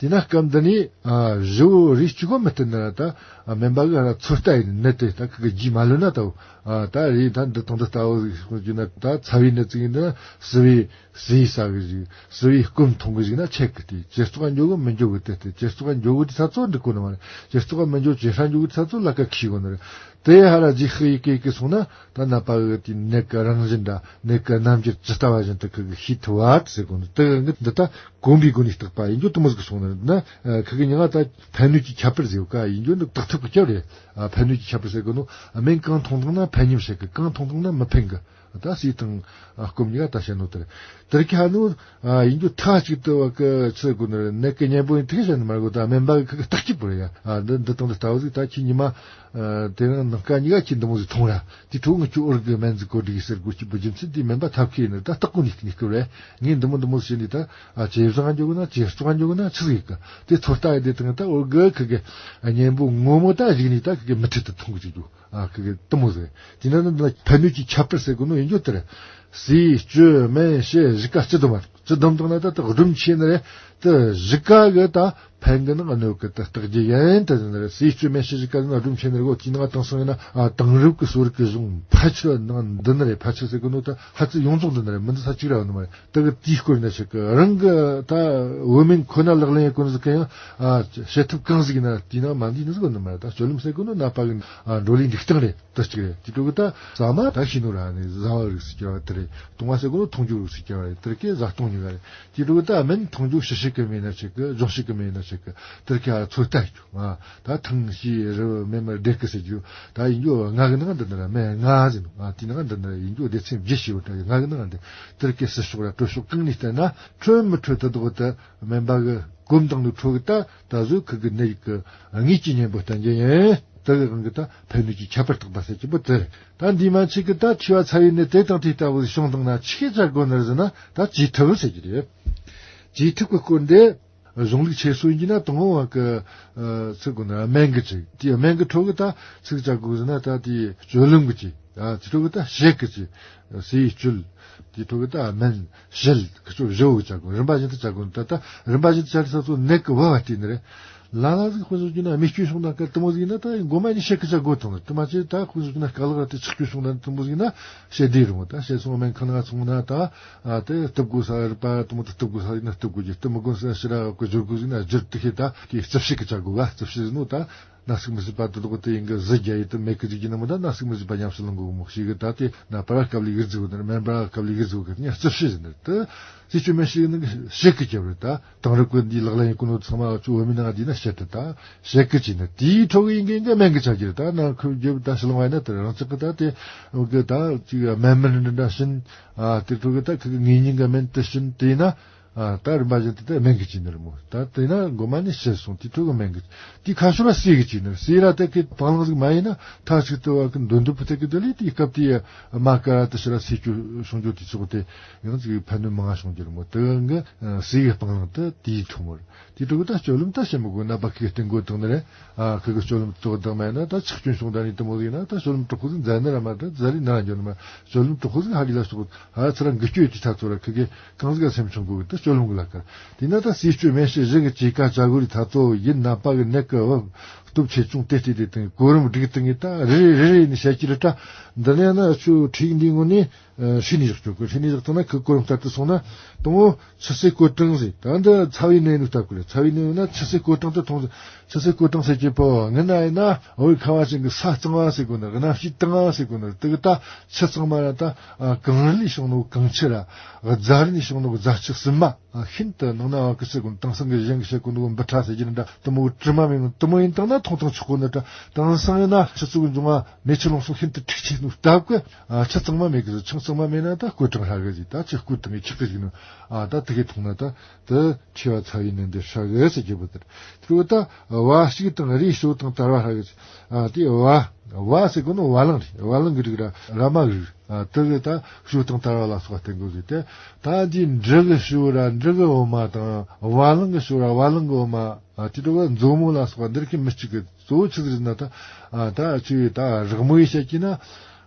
དེས་ན་སྐབས་འདི་ནས་ཨ་བཞི་བོ་རིགས་གཅིག་གོ་མི་བསྟེན་ན། ད་ཨ་སྨན་པ་གིས་ཨ་ཚོད་ལྟ་ཡེ་ནི། ནད་དེ་ད་ཁི་གི་རྒྱས་མ་ལོན་ན་ད། ཨ་ད་རེད། ད་འདི་དང་འདི་ལྟ་བུ་ཟིག་ཡོད་ན། ད་ཚ་བའི་ནད་ཅིག་ཡིན་ན་བསིལ་བའི་ཟས་ཟ་གི་ཟིག། བསིལ་བའི་སྐོམ་འཐུང་གི་ཟིག་ན་ཆད་གི། དེ་ཇེ་བཙོག་ག་འགྱོ་གི་མི་འགྱོ་གི། དེ་དེ་ཇེ་བཙོག་ག་འགྱོ་གི་དུས་ཚ་ཚོ་འགྲིག་གོ་ནི་མ་རེད། ཇེ་བཙོག་ག་མི་འགྱོ། ཇེ་ཧྲ་འགྱོ་གི་དུས་ཚ་ཚོ་ལ་ཀ་ཁི་གོ་ནི་རེད། དེ་ཧ་ར་ཇེ་ཧི་ཡི་ཀེ་ཀེ་སོང་ན། ད་ནད་པ་གི་དེ་ནད་གི་རང་བཞིན་འདྲ་ནད་གི་རྣམ་འགྱུར་ཇི་ལྟ་བ་བཞིན་དུ་ཁི་གིས་ཤེས་ཐུབ་བ་ཟེར་གོ་ནི། དེ་གི་འདི་ད་གོམས་པའི་སྒོ་ནས་བརྟག་པ་ཡིན་རྒྱུ་དེ་མོ་ཟིག་གི་སོང་ནི་ན། ཨ་ཁི་གི་ཉག་ད་ཕན་གནོད་ཀྱི་ཁྱད་པར་ཟེར་བ་ཀ་ཡིན་རྒྱུ་འདི་བརྟག་ཐབས་ཀྱི་སྐབས་རེད། ཨ་ཕན་གནོད་ཀྱི་ཁྱད་པར་ཟེར་གོ་ནོ། སྨན་གང་འཐུང་བཏང་ན་ཕན་སྙམ་བྱེད་གི། གང་འཐུང་བཏང་ན་མི་ཕན་གི། ད་ཟས་དང་ཨ་སྐོམ་གཉིས་ཀ་ད་བཤད་ནོ་དེ་རེད། དེ་རིགས་ཁ་ནོ་ཨ་ཡིན་རྒྱུ་མཐའ་གཅིག་ཏུ་བ་ཀི་ཆི་ཟེར་གོ་ནི་རེད། ནད་གི་གཉེན་པོ་ཡིན་དེ་བཤད་ནི་མ་གོ། ད་སྨན་པ་གིས་ཁི་གི་བརྟག་གི་པོ་རེད་ཡ། ཨ་འདི་འདི་དང་འདི་ལྟ་བུ་ཟིག། ད་ཁྱེད་ཉི་མ་ཨ་དེ་རིང་ནངས་ཀ་གཉིས་ཀ་ཁྱེད་འདི་མོ་ཟིག་འཐུང་ར། དེ་འཕྲོ་ངས་ཁྱོད་འུར་གི་སྨན་ཟིག་གོ་སྒྲིག་ཟེར་དགོས་ཀྱི་པོ་རྒྱུ་མཚན་དེ་སྨན་པ་ཐབས་མཁས་ཡིན་ནི། ད་བརྟག་གོ་ནི་ནི་སྐབས་རེད། ངས་འདི་མོ་འདི་མོ་ཟིག་བྱས་ནི། ད་ཨ་ཇེ་བཟང་འགྱོ་གི་ན་ཇེ་བཙོག་འགྱོ་གི་ན་ཆི་ཟིག་ཡིན་གི། དེ་ཚོད་ལྟ་ཡེ་དེ་དང་ད་འུར་གི་ཁི་གི་གཉེན་པོ་ངོ་མ་ད་གཞུག་ནས་ད་ཁི་གི་མུ་མཐུད་དུ་འཐུང་གི་བཅུག་རྒྱུ། ཨ་ཁི་གི་དེ་མོ་ཟིག། དེ་ན་ནི་ཕན་གནོད་ཀྱི་ཁྱད་པར་ཟེར་གོ་ནོ་ཡིན་རྒྱུ་དེ་རེད། ཟས་སྤྱོད་སྨན་དཔྱད་བཞི་ཀ་སྤྱི་བསྡོམས་མ། སྤྱི་བསྡོམས་བཏང་ན་ད་ད་སྒྲུབ་ཆེ་ནི་རེད། དེ་བཞི་ཀ་གི་ད་ཕན་གི་ན་གནོད་གི་ད་བརྟག་རྒྱུ་ཡིན། དེ་ནི་རེད། ཟས་སྤྱོད་སྨན་དཔྱད་བཞི་ཀ་ནི་སྒྲུབ་ཆེ་ནི་རེད་གོ། དེ་ནང་དེང་སང་ཡིན་ན་ཨ་དེང་རབས་ཀྱི་གསོ་རིག་གི་གཞུང་ཕལ་ཆེར་ནང་འདི་ནི་རེད། ཕལ་ཆེར་ཟེར་གོ་ནོ་ད་ཧ་ཅང་ཡོངས་རྫོགས་འདི་ནི་རེད། མི་འདི་ས་གཅིག་ར་ཡོད་ནི་མ་རེད། དེ་གི་དེའི་སྐོར་ན་ཆེ་གི། རང་གི་ད་བོད་སྨན་ཁོ་ན་ལག་ལེན་ཡེ་གོ་ནི་ཟིག་གི་ཡང་ཨ་བྱེད་ཐབས་གང་ཟིག་ཡིན་ན་དེའི་ནང་མ་འདུས་ནི་ཟིག་ཡོད་ནི་མ་རེད། ད་སྤྱོད་ལམ་ཟེར་གོ་ནོ་ནད་པ་གི་ཨ་འགྲོ་ལུགས་འདུག་སྟངས་རེད། དེ་གཅིག་རེད། དེ་འཕྲོ་གི་ད་ཟ་མ་ད་ཤེས་ནོ་ར་ནི་བཟའ་བ་རིགས་སུ་གྱུར་བ་དེ་རེད། བཏུང་བ་ཟེར་གོ་ནོ་འཐུང་རྒྱུ་རིགས་སུ་གྱུར་བ་རེད། དེ་རིགས་ཀས་བཟའ་བཏུང་གཉིས་ཀ་རེད། དེ་འཕྲོ་གི་ད་སྨན་འཐུང་རྒྱུ་ཞི་བྱེད་གི་མེད་ན་ཆེ་གི། སྦྱོང་བྱེད་གི་མེད་ན་ཆེ་གི། དེ་རིགས་ཀ་ཚོད་ལྟ་རྒྱུ། ཨ་ད་ཐང་ཞེས་རི་མེ་མར་བསྡད་གི་ཟེར་རྒྱུ། ད་ཡིན་རྒྱུ་ལྔ་གི་ནང་འདི་འདི་ར་སྨན་ལྔ་ཟེར་ནོ། ཨ་དེའི་ནང་འདི་འདི་ར་ཡིན་རྒྱུ་སྡེ་ཚན་བརྒྱད་ཞེས་པ་ད་ལྔ་གི་ནང་འདི། དེ་རིགས་ཀས་བསིལ་ཕྱོགས་ར་དྲོད་ཕྱོགས་གང་ནས་བསྟེན་ན་འཕྲོད་མི་འཕྲོད་དེ་དག་ད་སྨན་པ་གི་གོམས་དང་ནི་འཕྲོ་གི་ད་ད་གཟོད་ཁི་གི་ནད་ཀྱི་དངོས་ཀྱི་གཉེན་པོ་བསྟེན་རྒྱུ་ཡིན། དེ་གི་དབང་གིས་ད་ཕན་གནོད་ཀྱི་ཁྱད་པར་བརྟག་པ་ཟེར་གྱི་པོ་དེ་རེད། ད་འདི་མ་ཆེ་གི་ད་མཁྲིས་པ་ཚ་བའི་ནད་དེ་དང་དེ་ལྟ་བུ་བྱུང་བཏང་ན་ཆི་གི་བྱ་དགོས་ནི་རེད་ཟེར་ན། ད་བཅོས་ཐབས་ཟེར་གྱི་རེད། བཅོས་ཐབས་ཀྱི་སྐོར་འདི་གཞུང་ལུགས་ཆེ་སོ་ཡིན་གྱི་ན་དང་པོ་བ་གི་ཨ་ཚིག་གོ་ན་སྨན་གི་ཚིག། དེ་སྨན་གི་འཕྲོ་གི་ད་ཚིག་བྱ་དགོས་ཟེར་ན། ད་དེ་སྤྱོད་ལམ་གི་ཚིག། ཨ་དེ་འཕྲོ་གི་ད་དཔྱད་གི་ཚིག། ཟས་སྤྱོད། དེ་འཕྲོ་གི་ད་སྨན་དཔྱད་ཁི་ཆོ་བཞི་བོ་གི་བྱ་དགོས། རིམ་པ་བཞིན་དུ་བྱ་དགོས། ད་ད་རིམ་པ་བཞིན་དུ་བྱ་དུས་ས་ཚོ་ནད་གི་བབ་བ་བལྟས་ནི་རེད། ལ་ལ་ཟིག་དཔེ་བཞག་རྒྱུ་ན་རྨས་སྐྱོན་བྱུང་ན་ག་དེ་མོ་ཟིག་ཡིན་ན་ད་མགོ་མ་ནས་དཔྱད་གི་བྱ་དགོས་དང་། དེ་མ་ཚད་ད་དཔེ་བཞག་རྒྱུ་ན་རྐང་ལག་དེ་ཆག་སྐྱོན་བྱུང་ན་དེ་མོ་ཟིག་ཡིན་ན་དཔྱད་བདེ་རུང་། ད་དཔྱད་སོང་སྨན་ཁང་ནང་སོང་ན་ད་ཨ་དེ་གཏུབ་དགོས་ས་རིག་པ་དེ་མོ་དེ་གཏུབ་དགོས་ས་ཡིན་ན་གཏུབ་དགོས་རྒྱུ། གཏུབ་མི་དགོས་ས་ཕྱིར་ར་གི་སྦྱོར་དགོས་ཟིག་ན་སྦྱོར། དེ་ཤེས་ད་དེ་རྩི་བཤེར་གི་བྱ་དགོས་ག། རྩི་བཤེར་ཟེར་ནོ་ད་ན་ཟུག་མི་ཟིག་པ་དེ་དག་དེ་ཡིན་གི་ཟི་རྒྱ་ཡེ་དེ་མེད་གི་ཟིག་གི་ན་མོ། ད་ན་ཟུག་མི་ཟིག་པ་ཉམས་སུ་ལེན་དགོས་གི་མོ་ཞིག་གི། ད་དེ་ན་པ་ར་སྐབས་ལས་གི་ཟིག་གི་ན་ར་མེན་པ་ར་སྐབས་ལས་གི་ཟིག་གི་ནི་རྩི་བཤེར་ཟེར་ནི་དེ། རྩི་བཅོས་སྨན་དཔྱད་ནི་བཤེར་གི་རྒྱབ་རེད། ད་དེང་རབས་ཀྱི་འདི་ལག་ལེན་ཡེ་གོ་ནོ་ཚང་མ་ཅིག་བོད་མི་ནང་འདི་ན་བཤད་དེ་ད་བཤེར་གི་བྱས་ནི། དེའི་འཕྲོ་གི་ཡིན་གི་ཡིན་གི་སྨན་གི་བྱ་རྒྱུ་རེད། ད་ནང་ཁུལ་རྒྱབ་ད་ཕྱི་ལོང་བ་ཡིན་ན་དེ་རང་ཅག་གི་ད་དེ་འོ་གི་ད་ཅིག་སྨན་མི་འདྲ་འདྲ་བྱིན། ཨ་དེ་འཕྲོ་གི་ད་ཁི་གི་ངེས་སྙིང་གི་སྨན་དེ་བྱིན། དེ་ཡིན་ན་ ཨ། ད་རིམ་པ་བཞིན་དུ་ད་སྨན་གི་བྱས་ནི་རེད་མོ། ད་དེ་ན་མགོ་མ་ནས་ཕྱི་སོང་། དེ་ཕྲོ་གི་སྨན་གི། དེ་ཁ་ཤོར་ལ་ཟས་གི་བྱས་ནི་རེད། ཟས་ར་ད་གི་སྤང་བླང་ཟིག་མ་ཡིན་ན་ཐ་ཆིག་ཏུ་བ་གི་འདོན་འདོན་པོ་ད་གི་འདི་ལས། དེ་སྐབས་དེ་མ་ཀ་ར་ད་ཕྱི་ར་ཟས་སྤྱོད་བྱུང་རྒྱུ་དེ་ཚོགས་དེ་ཡང་ཅིག་ཕན་ནུས་མང་ང་བྱུང་རྒྱུ་རེད་མོ། དེ་གི་ཟས་གི་སྤང་བླང་ད་དེའི་ཐོག་མོ་རེད། དེ་ཕྲོ་གི་ད་སྤྱོད་ལམ་ད་བྱེད་མི་དགོས། ན་པ་ཁི་གི་སྟེང་གོ་དང་ནི་རེད། ཨ། ཁི་གི་སྤྱོད་ལམ་དོ་དང་མེད་ན་ད་ཆག་སྐྱོན་བྱུང་ད་ནི་དེ་མོ་ཟིག་ན། ད་སྤྱོད་ལམ་དྲག་པོ་ཟིག་མཛད་ནི་ར་མ་ད་མཛད་རེ་ན་འཇོན་མ། སྤྱོད་ལམ་དྲག་པོ་ཟིག་ཧ་ལི་ལ་སོགས། ཨ། ཚུར་འགུལ་སྐྱོད་དེ་ཐ་ཚོ་ར་ཁི་གི་གང་ཟིག་ག་སེམས་ཆུང་གོ་གི་ད་སྤྱོད་ལམ་གི་ལ་ཀ། དེ་ན་ད་ཟས་སྤྱོད་སྨན་དཔྱད་གཞན་གི་ཅི་ཀ་བྱ་དགོས་རི་ཐ་ཚོ་ཡིན། ན་པ་གི་ནད་གི་བབ་སྟོབས་ཆེ་ཆུང་དེ་སྟེ་དེ་དང་གོ་རིམ་སྒྲིག་སྟེ་ངས་ད་རེ་རེ་རེ་རེ་ནས་བཤད་ཀྱི་རེད། ད་འདི་ནས་ན་ཆུ་ཁྲིག་འདི་ངོ་ནས། ཨ། ཤི་ནས་བཞག་ཆོག་གི། ཤི་ནས་བཞག་ཐུབ་ན་ཁི་གོ་རིམ་ལྟར་དུ་སོང་ན། དང་པོ་ཆུ་སེར་སྐོལ་གྲང་ཟེར། ད་འདི་ཚ་བའི་ནད་ནི་ལྟ་དགོས་རེད། ཚ་བའི་ནད་ཡོད་ན་ཆུ་སེར་སྐོལ་གྲང་དུ་འཐུང་ཟེར། ཆུ་སེར་སྐོལ་གྲང་ཟེར་གྱི་པོ་ངི་ན་ཡིན་ན། འོ་ཁ་བ་ཅན་གི་ས་གཙང་བ་ཟེར་གོ་ནི། གནམ་གཤིས་དྭངས་བ་ཟེར་གོ་ནི། དེ་གི་ད་ཆུ་གཙང་མ་ར་ད། ཨ། གངས་རི་ལས་བྱུང་ནོ་གངས་ཆུ་ར། རྫ་རི་ནས་བྱུང་ནོ་རྫ་ཆུ་བསིལ་མ། ཨ། ཤིན་ཏུ་ནང་ན་བ་གི་ཟེར་གོ་ནི། དེང་སང་གི་གཞན་གི་བཤད་གོ་ནོ་འབུ་ཕྲ་ཟེར་གྱི་ནི་འདྲ། དེ་མོ་དྲི་མ་མེད་ནོ་དེ་མོ་ཡིན་དང་ན་འཐུང་དང་ཆོག་གོ་ནི་འདྲ། དེང་སང་ཡིན་ན་ཕྱི་ཚུལ་གྱི་འབྱུང་བ་མེ་ཆུ་རླུང་སོགས་ཤིན་ཏུ་འཁྲུག་ཆེ་ནོ་སྟབས་ཀྱིས། ཨ། ཆུ་གཙང་མ་མེད་གི་ཟེར། ཆུ་གཙང་མ་མེད་ན་ད་སྐོལ་གྲང་ཧྲ་གི་ཟེར། ད་ཆུ་སྐོལ་དང་ངས་ཆག་གི་ཟེར་ནོ། ཨ། ད་དེ་གི་འཐུང་ན་ད་དེ་མཁྲིས་པ་ཚ་བའི་ནད་འདི་ཧྲ་གི་ཟེར་གྱི་བུ་དེར། དེ་རུ་ད་བ་ཕྱུགས་དང་རིའི་ཞོ་དང་དར་བ་ཧྲ་གི་ཟེར། ཨ། དེ་བ། བ་ཟེར་གོ་ནོ་བ་ལང་རེད། བ་ལང་གི་རིགས་ར་ར་མ་གི་རིགས། ཨ། དེ་གི་ད་ཞོ་དང་དར་བ་ལ་སོགས་བསྟེན་དགོས་ཟེར་ཏེ། ད་འདི་འབྲི་གི་ཞོ་ར་འབྲི་གི་འོ་མ་དང་། བ་ལང་གི་ཞོ་ར་བ་ལང་གི་འོ་མ། ཨ། དེ་འདྲ་བ་མཛོ་མོ་ལ་སོགས་པ་འདི་རིགས་མི་གཅིག་གི། གཙོ་བོ་ཆི་ཟིག་རེད་ན་ད། ཨ། ད་ཆི་ད་རག་མོ་ཡི་བཤད་ཀྱི་ན།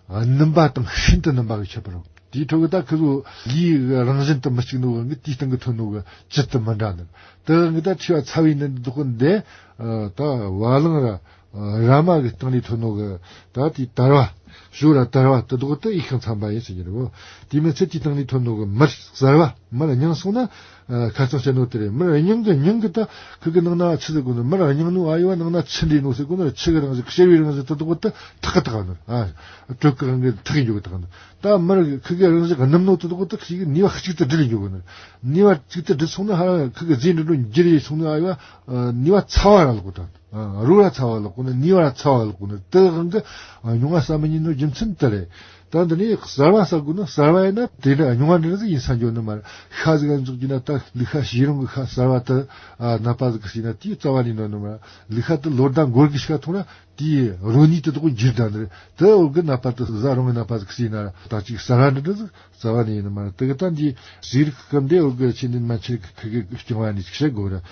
ཨ། སྣུམ་པ་དང་ཤིན་ཏུ་སྣུམ་པ་གི་ཁྱད་པར། དེའི་ཁྲོད་གི་ད་ཁི་ཚོ་ལུས་རང་བཞིན་དུ་མི་གཅིག་ནོ་གི། དེའི་སྟེང་གི་ཐོན་ནོ་གི་བཅུད་དུ་མི་འདྲ་ནི། དེ་གི་ད་མཁྲིས་པ་ཚ་བའི་ནད་འདི་དག་འདི། ཨ། ད་བ་ལང་ར། ཨ། ར་མ་གི་སྟེང་ནས་ཐོན་ནོ་གི། ད་དེའི་དར་བ། ཞོ་ར་དར་བ་དེ་དག་དེ་ཡི་ཤིང་ཚན་པ་ཡིན་ཟེར་གྱི་རེད་བོ། དེ་མི་ཚད་དེའི་སྟེང་ནས་ཐོན་ནོ་གི་མར་གསར་བ། མར་རྙིང་སོང་ན། ཨ། ཁ་རྩང་བྱས་ནོ་དེ་རེད། མར་རྙིང་གི། རྙིང་གི་ད་ཁི་གི་ནང་ན་ཆུ་ཟེར་གོ་ནི། མར་རྙིང་ནོ་ཨ་ཡོ་བ་ནང་ན་ཆུ་འདྲེས་ནོ་ཟེར་གོ་ནི། ཆུ་གི་རང་བཞིན། གཤེར་བའི་རང་བཞིན་དེ་དག་དེ་ཐག་གི་ཐག་ནི། ཨ། དྲོད་གི་རང་གི་ཐག་གི་འཇུག་གི་ཐག་ནི། ད་མར་ཁི་གི་རང་བཞིན་སྣུམ་ནོ་དེ་དག་དེ་ཁི་གི་ནུས་པ་གཅིག་ཏུ་སྒྲིལ་འཇུག་གི་ནི། ནུས་པ་གཅིག་ཏུ་སྒྲིལ་སོང་ན་ཧ། ཁི་གི་རྫས་འདྲེས་ནོ་འགྱུར་ཡི་སོང་ནི་ཨ་ཡོ་བ། ཨ། ནུས་པ་ཚ་བ་ར་ལོག་གོ་ད། ཨ། རོ་ར་ཚ་བ་ལོག་གོ་ནི། ནུས་པ་ར་ཚ་བ་ལོག་གོ་ནི། དེ་གང་གི། ཨ། མྱོང་བ་ཟ་མི་ཉན་ནོ་རྒྱུ་མཚན་དེ་རེད། ད་འདི་ནས་གསར་བ་ཟ་དགོས་ན། གསར་བ་ཡིན་ན་དེ་འདྲ་མྱོང་བ་འདྲ་ཟིག་ཡིན་ས་འཇོག་ནི་མ་རེད། ཤ་ཟིག་ག་འཇོག་རྒྱུ་ན། ད་ལུག་ཤ་བྱས་རུང་གི་ཤ་གསར་བ་དེ། ཨ། ནད་པ་ཟིག་གིས་ཟོས་ན་དེའི་རྩ་བ་ནས་ནོར་ནི་མ་རེད། ལུག་ཤ་དེ་ལོ་ཟླ་འགོར་གི་ཤ་འཐུང་ན་དེའི་རོ་ནུས་དེ་དག་འགྱུར་ད་ནི་རེད། དེ་འོ་གི་ནད་པ་དེ་ཟ་རུང་གི་ནད་པ་ཟིག་གིས་ཟོས་ན་ར། ད་ཅིག་གསར་བ་འདྲ་འདྲ་ཟིག་རྩ་བ་ནས་ཡིན་ནི་མ་རེད། དེ་གི་ད་འདི་ཟས་རིགས་སྐབས་འདི་འོ་གི་ཆེ་འདི་མ་ཆེ་གི་ཁི་གི་རྐྱང་བ་ནས་ཅིག་བཤད་དགོས་རེད།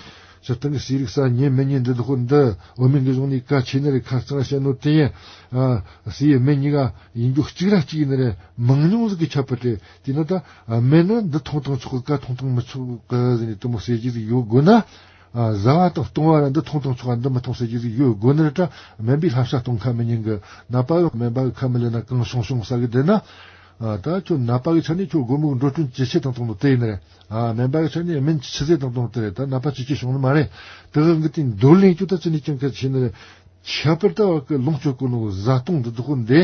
སྤྱིར་བཏང་གི་ཟས་རིགས་ཟ་ཉན་མི་ཉན་འདི་དག་འདི་བོད་སྨན་གི་གཞུང་ནས་གལ་ཆེ་ནི་རེད། ཁ་རྩང་བཤད་ནོ་དེ་ཡིན། ཨ། ཟས་མི་གཉིས་ཀ་ཡིན་རྒྱུ་གཅིག་ར་གཅིག་ཡིན་ནི་རེད། མང་ཉུང་ཟིག་གི་ཁྱད་པར་རེད། དེས་ན་ད། ཨ། མེད་ན་འདི་འཐུང་དང་ཆོག་གི། གན་འཐུང་དང་མི་ཆོག་གི་ཟེར་ནས་དེ་མོ་ཟེར་རྒྱུ་ཟིག་ཡོད་དགོས་ན། ཨ། བཟའ་བ་དང་བཏུང་བ་ར་འདི་འཐུང་དང་ཆོག་ག་འདི་མི་འཐུང་ཟེར་རྒྱུ་ཟིག་ཡོད་དགོས་ནི་རེད་དྲ། སྨན་པས་བསླབ་བྱ་གཏོང་ཁ་མི་ཉན་གི། ནད་པ་གིས་སྨན་པ་གི་ཁ་མི་ལེན་ན་གང་བྱུང་བྱུང་ཟ་གི་བསྡད་ན། ཨ། ད་ཁྱོད་ནད་པ་གི་ཆ་ནས་ཁྱོད་སྒོར་མོ་གི་འགྲོ་གྲོན་ཇེ་ཆེ་བཏང་བཏང་ནོ་དེ་ཡིན་ནི་རེད། ཨ། སྨན་པ་གི་ཆ་ནས་སྨན་ཆུད་ཟོས་བཏང་བཏང་ནོ་དེ་རེད། ད་ནད་པ་ཇེ་ཆེ་བྱུང་ནི་མ་རེད། དེ་གི་འདོར་ལེན་རྒྱུ་ད་ཅི་ནས་ཀྱང་གལ་ཆེ་ནི་རེད། ཁྱད་པར་དུ་བ་གི་ལོངས་སྤྱོད་གོ་ནོ་བཟའ་བཏུང་འདི་དག་འདི།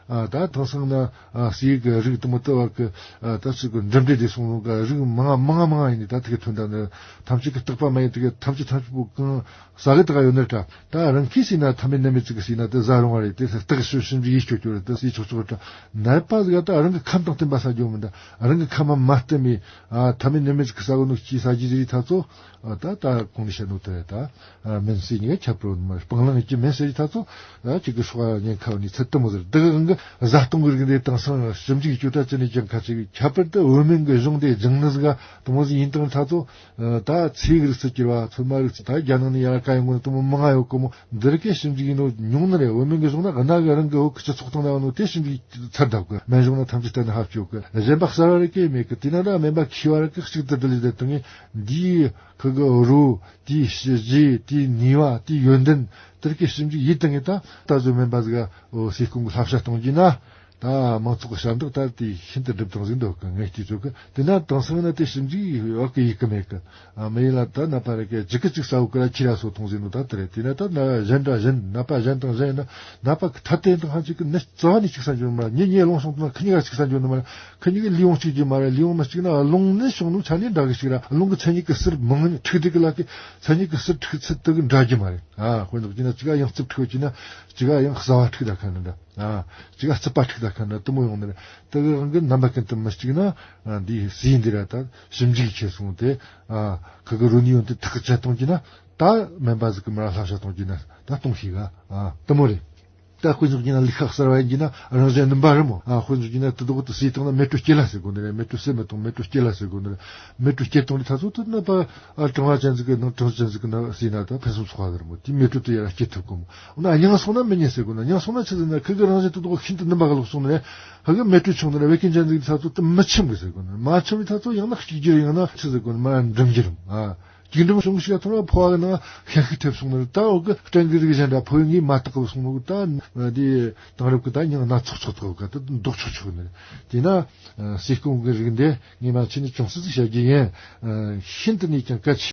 ཨ། ད་དེང་སང་ན། ཨ། ཟས་གི་རིགས་དེ་མོ་དུ་བ་གི། ཨ། ད་ཅིག་གི་འགྲིམ་འགྲུལ་དེ་སོང་ནོ་གི་རིགས་མང་མང་མང་ཡིན་ནི། ད་དེ་གི་ཐོན་ད་ནི་ཐམས་ཅད་གི་རྟག་པ་མ་ཡིན། དེ་གི་ཐམས་ཅད་ཐམས་ཅད་པོ་གང་ཟ་གི་དག་ཡོད་ནི་རེད་དྲ། ད་རང་གིས་ཟོས་ན། ཐ་མལ་ནད་མེད་ཅིག་གིས་ཟོས་ན་དེ་ཟ་རུང་བ་རེད། དེ་རྟག་ཞིབ་ཞིབ་ཅིག་ཡིད་སྤྱོད་རྒྱུ་རེད། དེ་ཟོས་ཆོག་ཆོག་རེད་དྲ། ནད་པ་ཟིག་ག་ད་རང་གི་ཁམས་དང་བསྟུན་པ་ཟ་རྒྱུ་མིན་ད། རང་གི་ཁམས་མ་བསྟུན་མི། ཨ། ཐ་མལ་ནད་མེད་ཅིག་གིས་ཟ་གོ་ནོ་ཅིག་ཟ་རྒྱུ་ཟིག་རེད་ད་ཚོ། ཨ། ད་ད་གོང་ནས་བཤད་ནོ་དེ་རེད་ད། ཨ། སྨན་ཟས་གཉིས་ཀ་ཁྱད་པར་མ་རེད། སྤང་བླང་གི་སྨན་ཟས་རེད་ད་ཚོ། ཨ། ཅིག་གི་སྲོག་ཉེན་ཁ་བ་ནི་ཚད་དུ་མོ་ཟེར། དེ་གི་གང་གི་བཟའ་བཏུང་གི་རིགས་འདི་དེང་སང་ཞིབ་འཇུག་བྱེད་རྒྱུ་ད་ཅི་ནས་ཀྱང་གལ་ཆེ་གི། ཁྱད་པར་དུ་བོད་སྨན་གི་གཞུང་དེ་སྦྱངས་ནི་ཟིག་ག་དེ་མོ་ཟིག་ཡིན་དང་ད་ཚོ། ཨ། ད་ཚལ་གི་རིགས་སུ་གྱུར་བ། ཚོད་མ་རིགས་སུ། ད་རྒྱ་ནང་ནས་ཡར་ག་ཡོང་གོ་ནི་དེ་མོ་མང་ང་ཡོད་གི་མོ། འདི་རིགས་ཀྱི་ཞིབ་འཇུག་ཡིན་ནོ་ཉུང་ནི་རེད། བོད་སྨན་གི་གཞུང་ན་གནའ་གི་རང་གི་བོད་གི་སྤྱི་ཚོགས་སྟེང་ན་ཡོད་ནོ་དེ་ཞིབ་འཇུག་ཚར་བསྡད་གི། སྨན་གཞུང་ན་ཐམས་ཅད་གཏན་ནས་ཕབ་བཅུག་གི། གཞན་པ་གསར་བ་རིགས་གི་མེད་གི། དེ་ན་ད་སྨན་པ་མཁས་པ་རིགས་གི་གཅིག་ཏུ་སྒྲིལ་ལས་དེ་དང་ངས་འདིའི་ཁུ་གི་རོ། དེའི་ཞི་རྒྱས། དེའི་ནུས་པ། དེའི་ཡོན་ཏན། དེ་རིགས་ཀྱི་ཞིབ་འཇུག་ཡིད་དང་ངེས། ད་ད་གཟོད་སྨན་པ་ཟིག་ག་འོ་ཟས་སྐོམ་གི་བསླབ་བྱ་གཏོང་རྒྱུ་ན། ད་མང་ཚོགས་ཀྱི་ཞབས་འདེགས་ད་དེ་ཤིན་ཏུ་སྒྲུབ་སྟངས་ཟིག་འདོད་གི། ངས་དེ་ཚོ་གི་དེ་ན་དེང་སང་ན་དེ་ཞིབ་འཇུག་ཡོད་གི་ཡོད་གི་མེད་གི། ཨ། མི་ཡིན་ལ་ད་ནད་པ་རེ་གི་ཅིག་གི་ཅིག་ཟ་བོ་གི་ར་ཁྱི་ར་སོ་ཐོང་ཟིན་ནོ་ད་དེ་རེད། དེ་ན་ད་ན་གཞན་དང་གཞན། ནད་པ་གཞན་དང་གཞན་ཡིན་ན། ནད་པ་གི་ཐ་དད་དང་ཧ་ཅིག་གི་ནད་རྩ་བ་ནས་ཅིག་ཟ་འཇོན་མ། ཉེ་ཉེ་སློང་སོང་དང་ན་ཁི་གཉིས་ཀ་ཅིག་ཟ་འཇོན་ནི་མ་རེད། ཁི་གཉིས་ཀ་ལུས་ཡོངས་གཅིག་རྒྱུ་མ་རེད། ལུས་ཡོངས་མ་གཅིག་ན་རླུང་ནི་བྱུང་ནོ་ཆ་ནས་འདྲ་གི་ཞིག་ར། རླུང་གི་མཚན་ཉིད་གི་ཟུར་མང་ཉུང་། འཁྲུག་སྡེ་གི་ལ་ཀི་མཚན་ཉིད་གི་ཟུར་འཁྲུག་ཚུལ་དེ་གི་འདྲ་རྒྱུ་མ་རེད། ཨ། དཔེར་ན་ཅིག་ན་ཅིག་ག་ཡང་རྩུབ་འཁྲུག་ཅིག་ན་ཅིག་ག་ཡང་གསར་བ་འཁྲུག་ད་ཁ་ན་འདྲ། ཨ་ཅིག་ཨ་རྩིད་པ་འཁྲིག་ད་ཁ་ན་དེ་མོ་ཡོང་ནི་རེད། དེ་གི་རང་གི་རྣམ་པ་ཀུན་ཏུ་མི་གཅིག་ན། ཨ་འདི་ཟས་འདི་ར་ད་ཞིབ་འཇུག་བྱས་སོང་དེ། ཨ་ཁུ་གི་རོ་ནི་ཡོན་དེ་ཐག་གཅད་གཏོང་གྱི་ན་ད་སྨན་པ་ཟིག་གི་མར་ལྷ་བྱ་གཏོང་གྱི་ན་ད་གཏོང་ཤེས་ག་ཨ་དེ་མོ་རེད། ད་དཔེ་འཇོག་གྱི་ན་ལུག་ཁ་གསར་བ་ཡིན་གྱི་ན་རང་བཞིན་སྣུམ་པ་རེད་མོ། ཨ་དཔེ་འཇོག་གྱི་ན་དེ་དག་དེ་ཟས་བཏང་ན་མེ་དྲོད་སྐྱེ་ལ་ཟེར་གོ་ནི་རེད། མེ་དྲོད་སད་མི་གཏོང་། མེ་དྲོད་སྐྱེ་ལ་ཟེར་གོ་ནི་རེད། མེ་དྲོད་སྐྱེ་གཏོང་རེད། ད་ཚོ་དེ་ན་ད་ཨ་གྲང་བ་ཅན་ཟིག་གི་ནང་གྲང་ཅན་ཟིག་གི་ན་ཟས་ན་ད་ཕུན་སུམ་ཚོགས་པ་རེད་མོ། དེ་མེ་དྲོད་དེ་ཡར་སྐྱེ་ཐུབ་གོ་མོ། འོ་ན་མྱང་སོང་ན་མི་ཉན་ཟེར་གོ་ན། མྱང་སོང་ན་ཆི་ཟེར་ན་ཁུ་གི་རང་བཞིན་དེ་དག་ཤིན་ཏུ་སྣུམ་པ་ག་ལོག་སོང་ནི་རེད། ཧ་གི་མེ་དྲོད་ཆུང་ནི་རེད། བད་ཀན་ཅན་ཟིག་ད་ཚོ་དེ་མི་ཆུམ་གི་ཟེར་གོ་ན། མ་ཆུམ་ནི་ད་ཚོ་ཡང་ན་གཅིག་གྱུར། ཡང་ན་ཆི་ཟེར་གོ་ན་མ་འགྲིམ་གྱི་རེད། ཨ། གཅིག་འགྲིམ་བྱུང་ཞིག་ཐོན་ན་ཕོ་བ་གི་ནང་ཤན་ཤུགས་ཐེབས་སོང་ནི་རེད། ད་འོ་གི་སྐྲན་གི་རིགས་གཞན་འདྲ་ཕོ་བའི་ངོས་མ་དག་གི་སོང་ནོ་གི་ད་འདི་དེང་རབས་གི་ད་མྱིང་སྣ་ཚོགས་ཚོགས་ཐོག་གི་ད་འདོགས་ཆོག་ཆོག་ནི་རེད། དེས་ན་ཟས་སྐོམ་གི་རིགས་འདི་ངས་མ་ཆི་ནས་ཅུང་ཟད་ཟིག་བཤད་རྒྱུ་ཡིན། ཤིན་ཏུ་ནས་ཀྱང་གལ་ཆེ།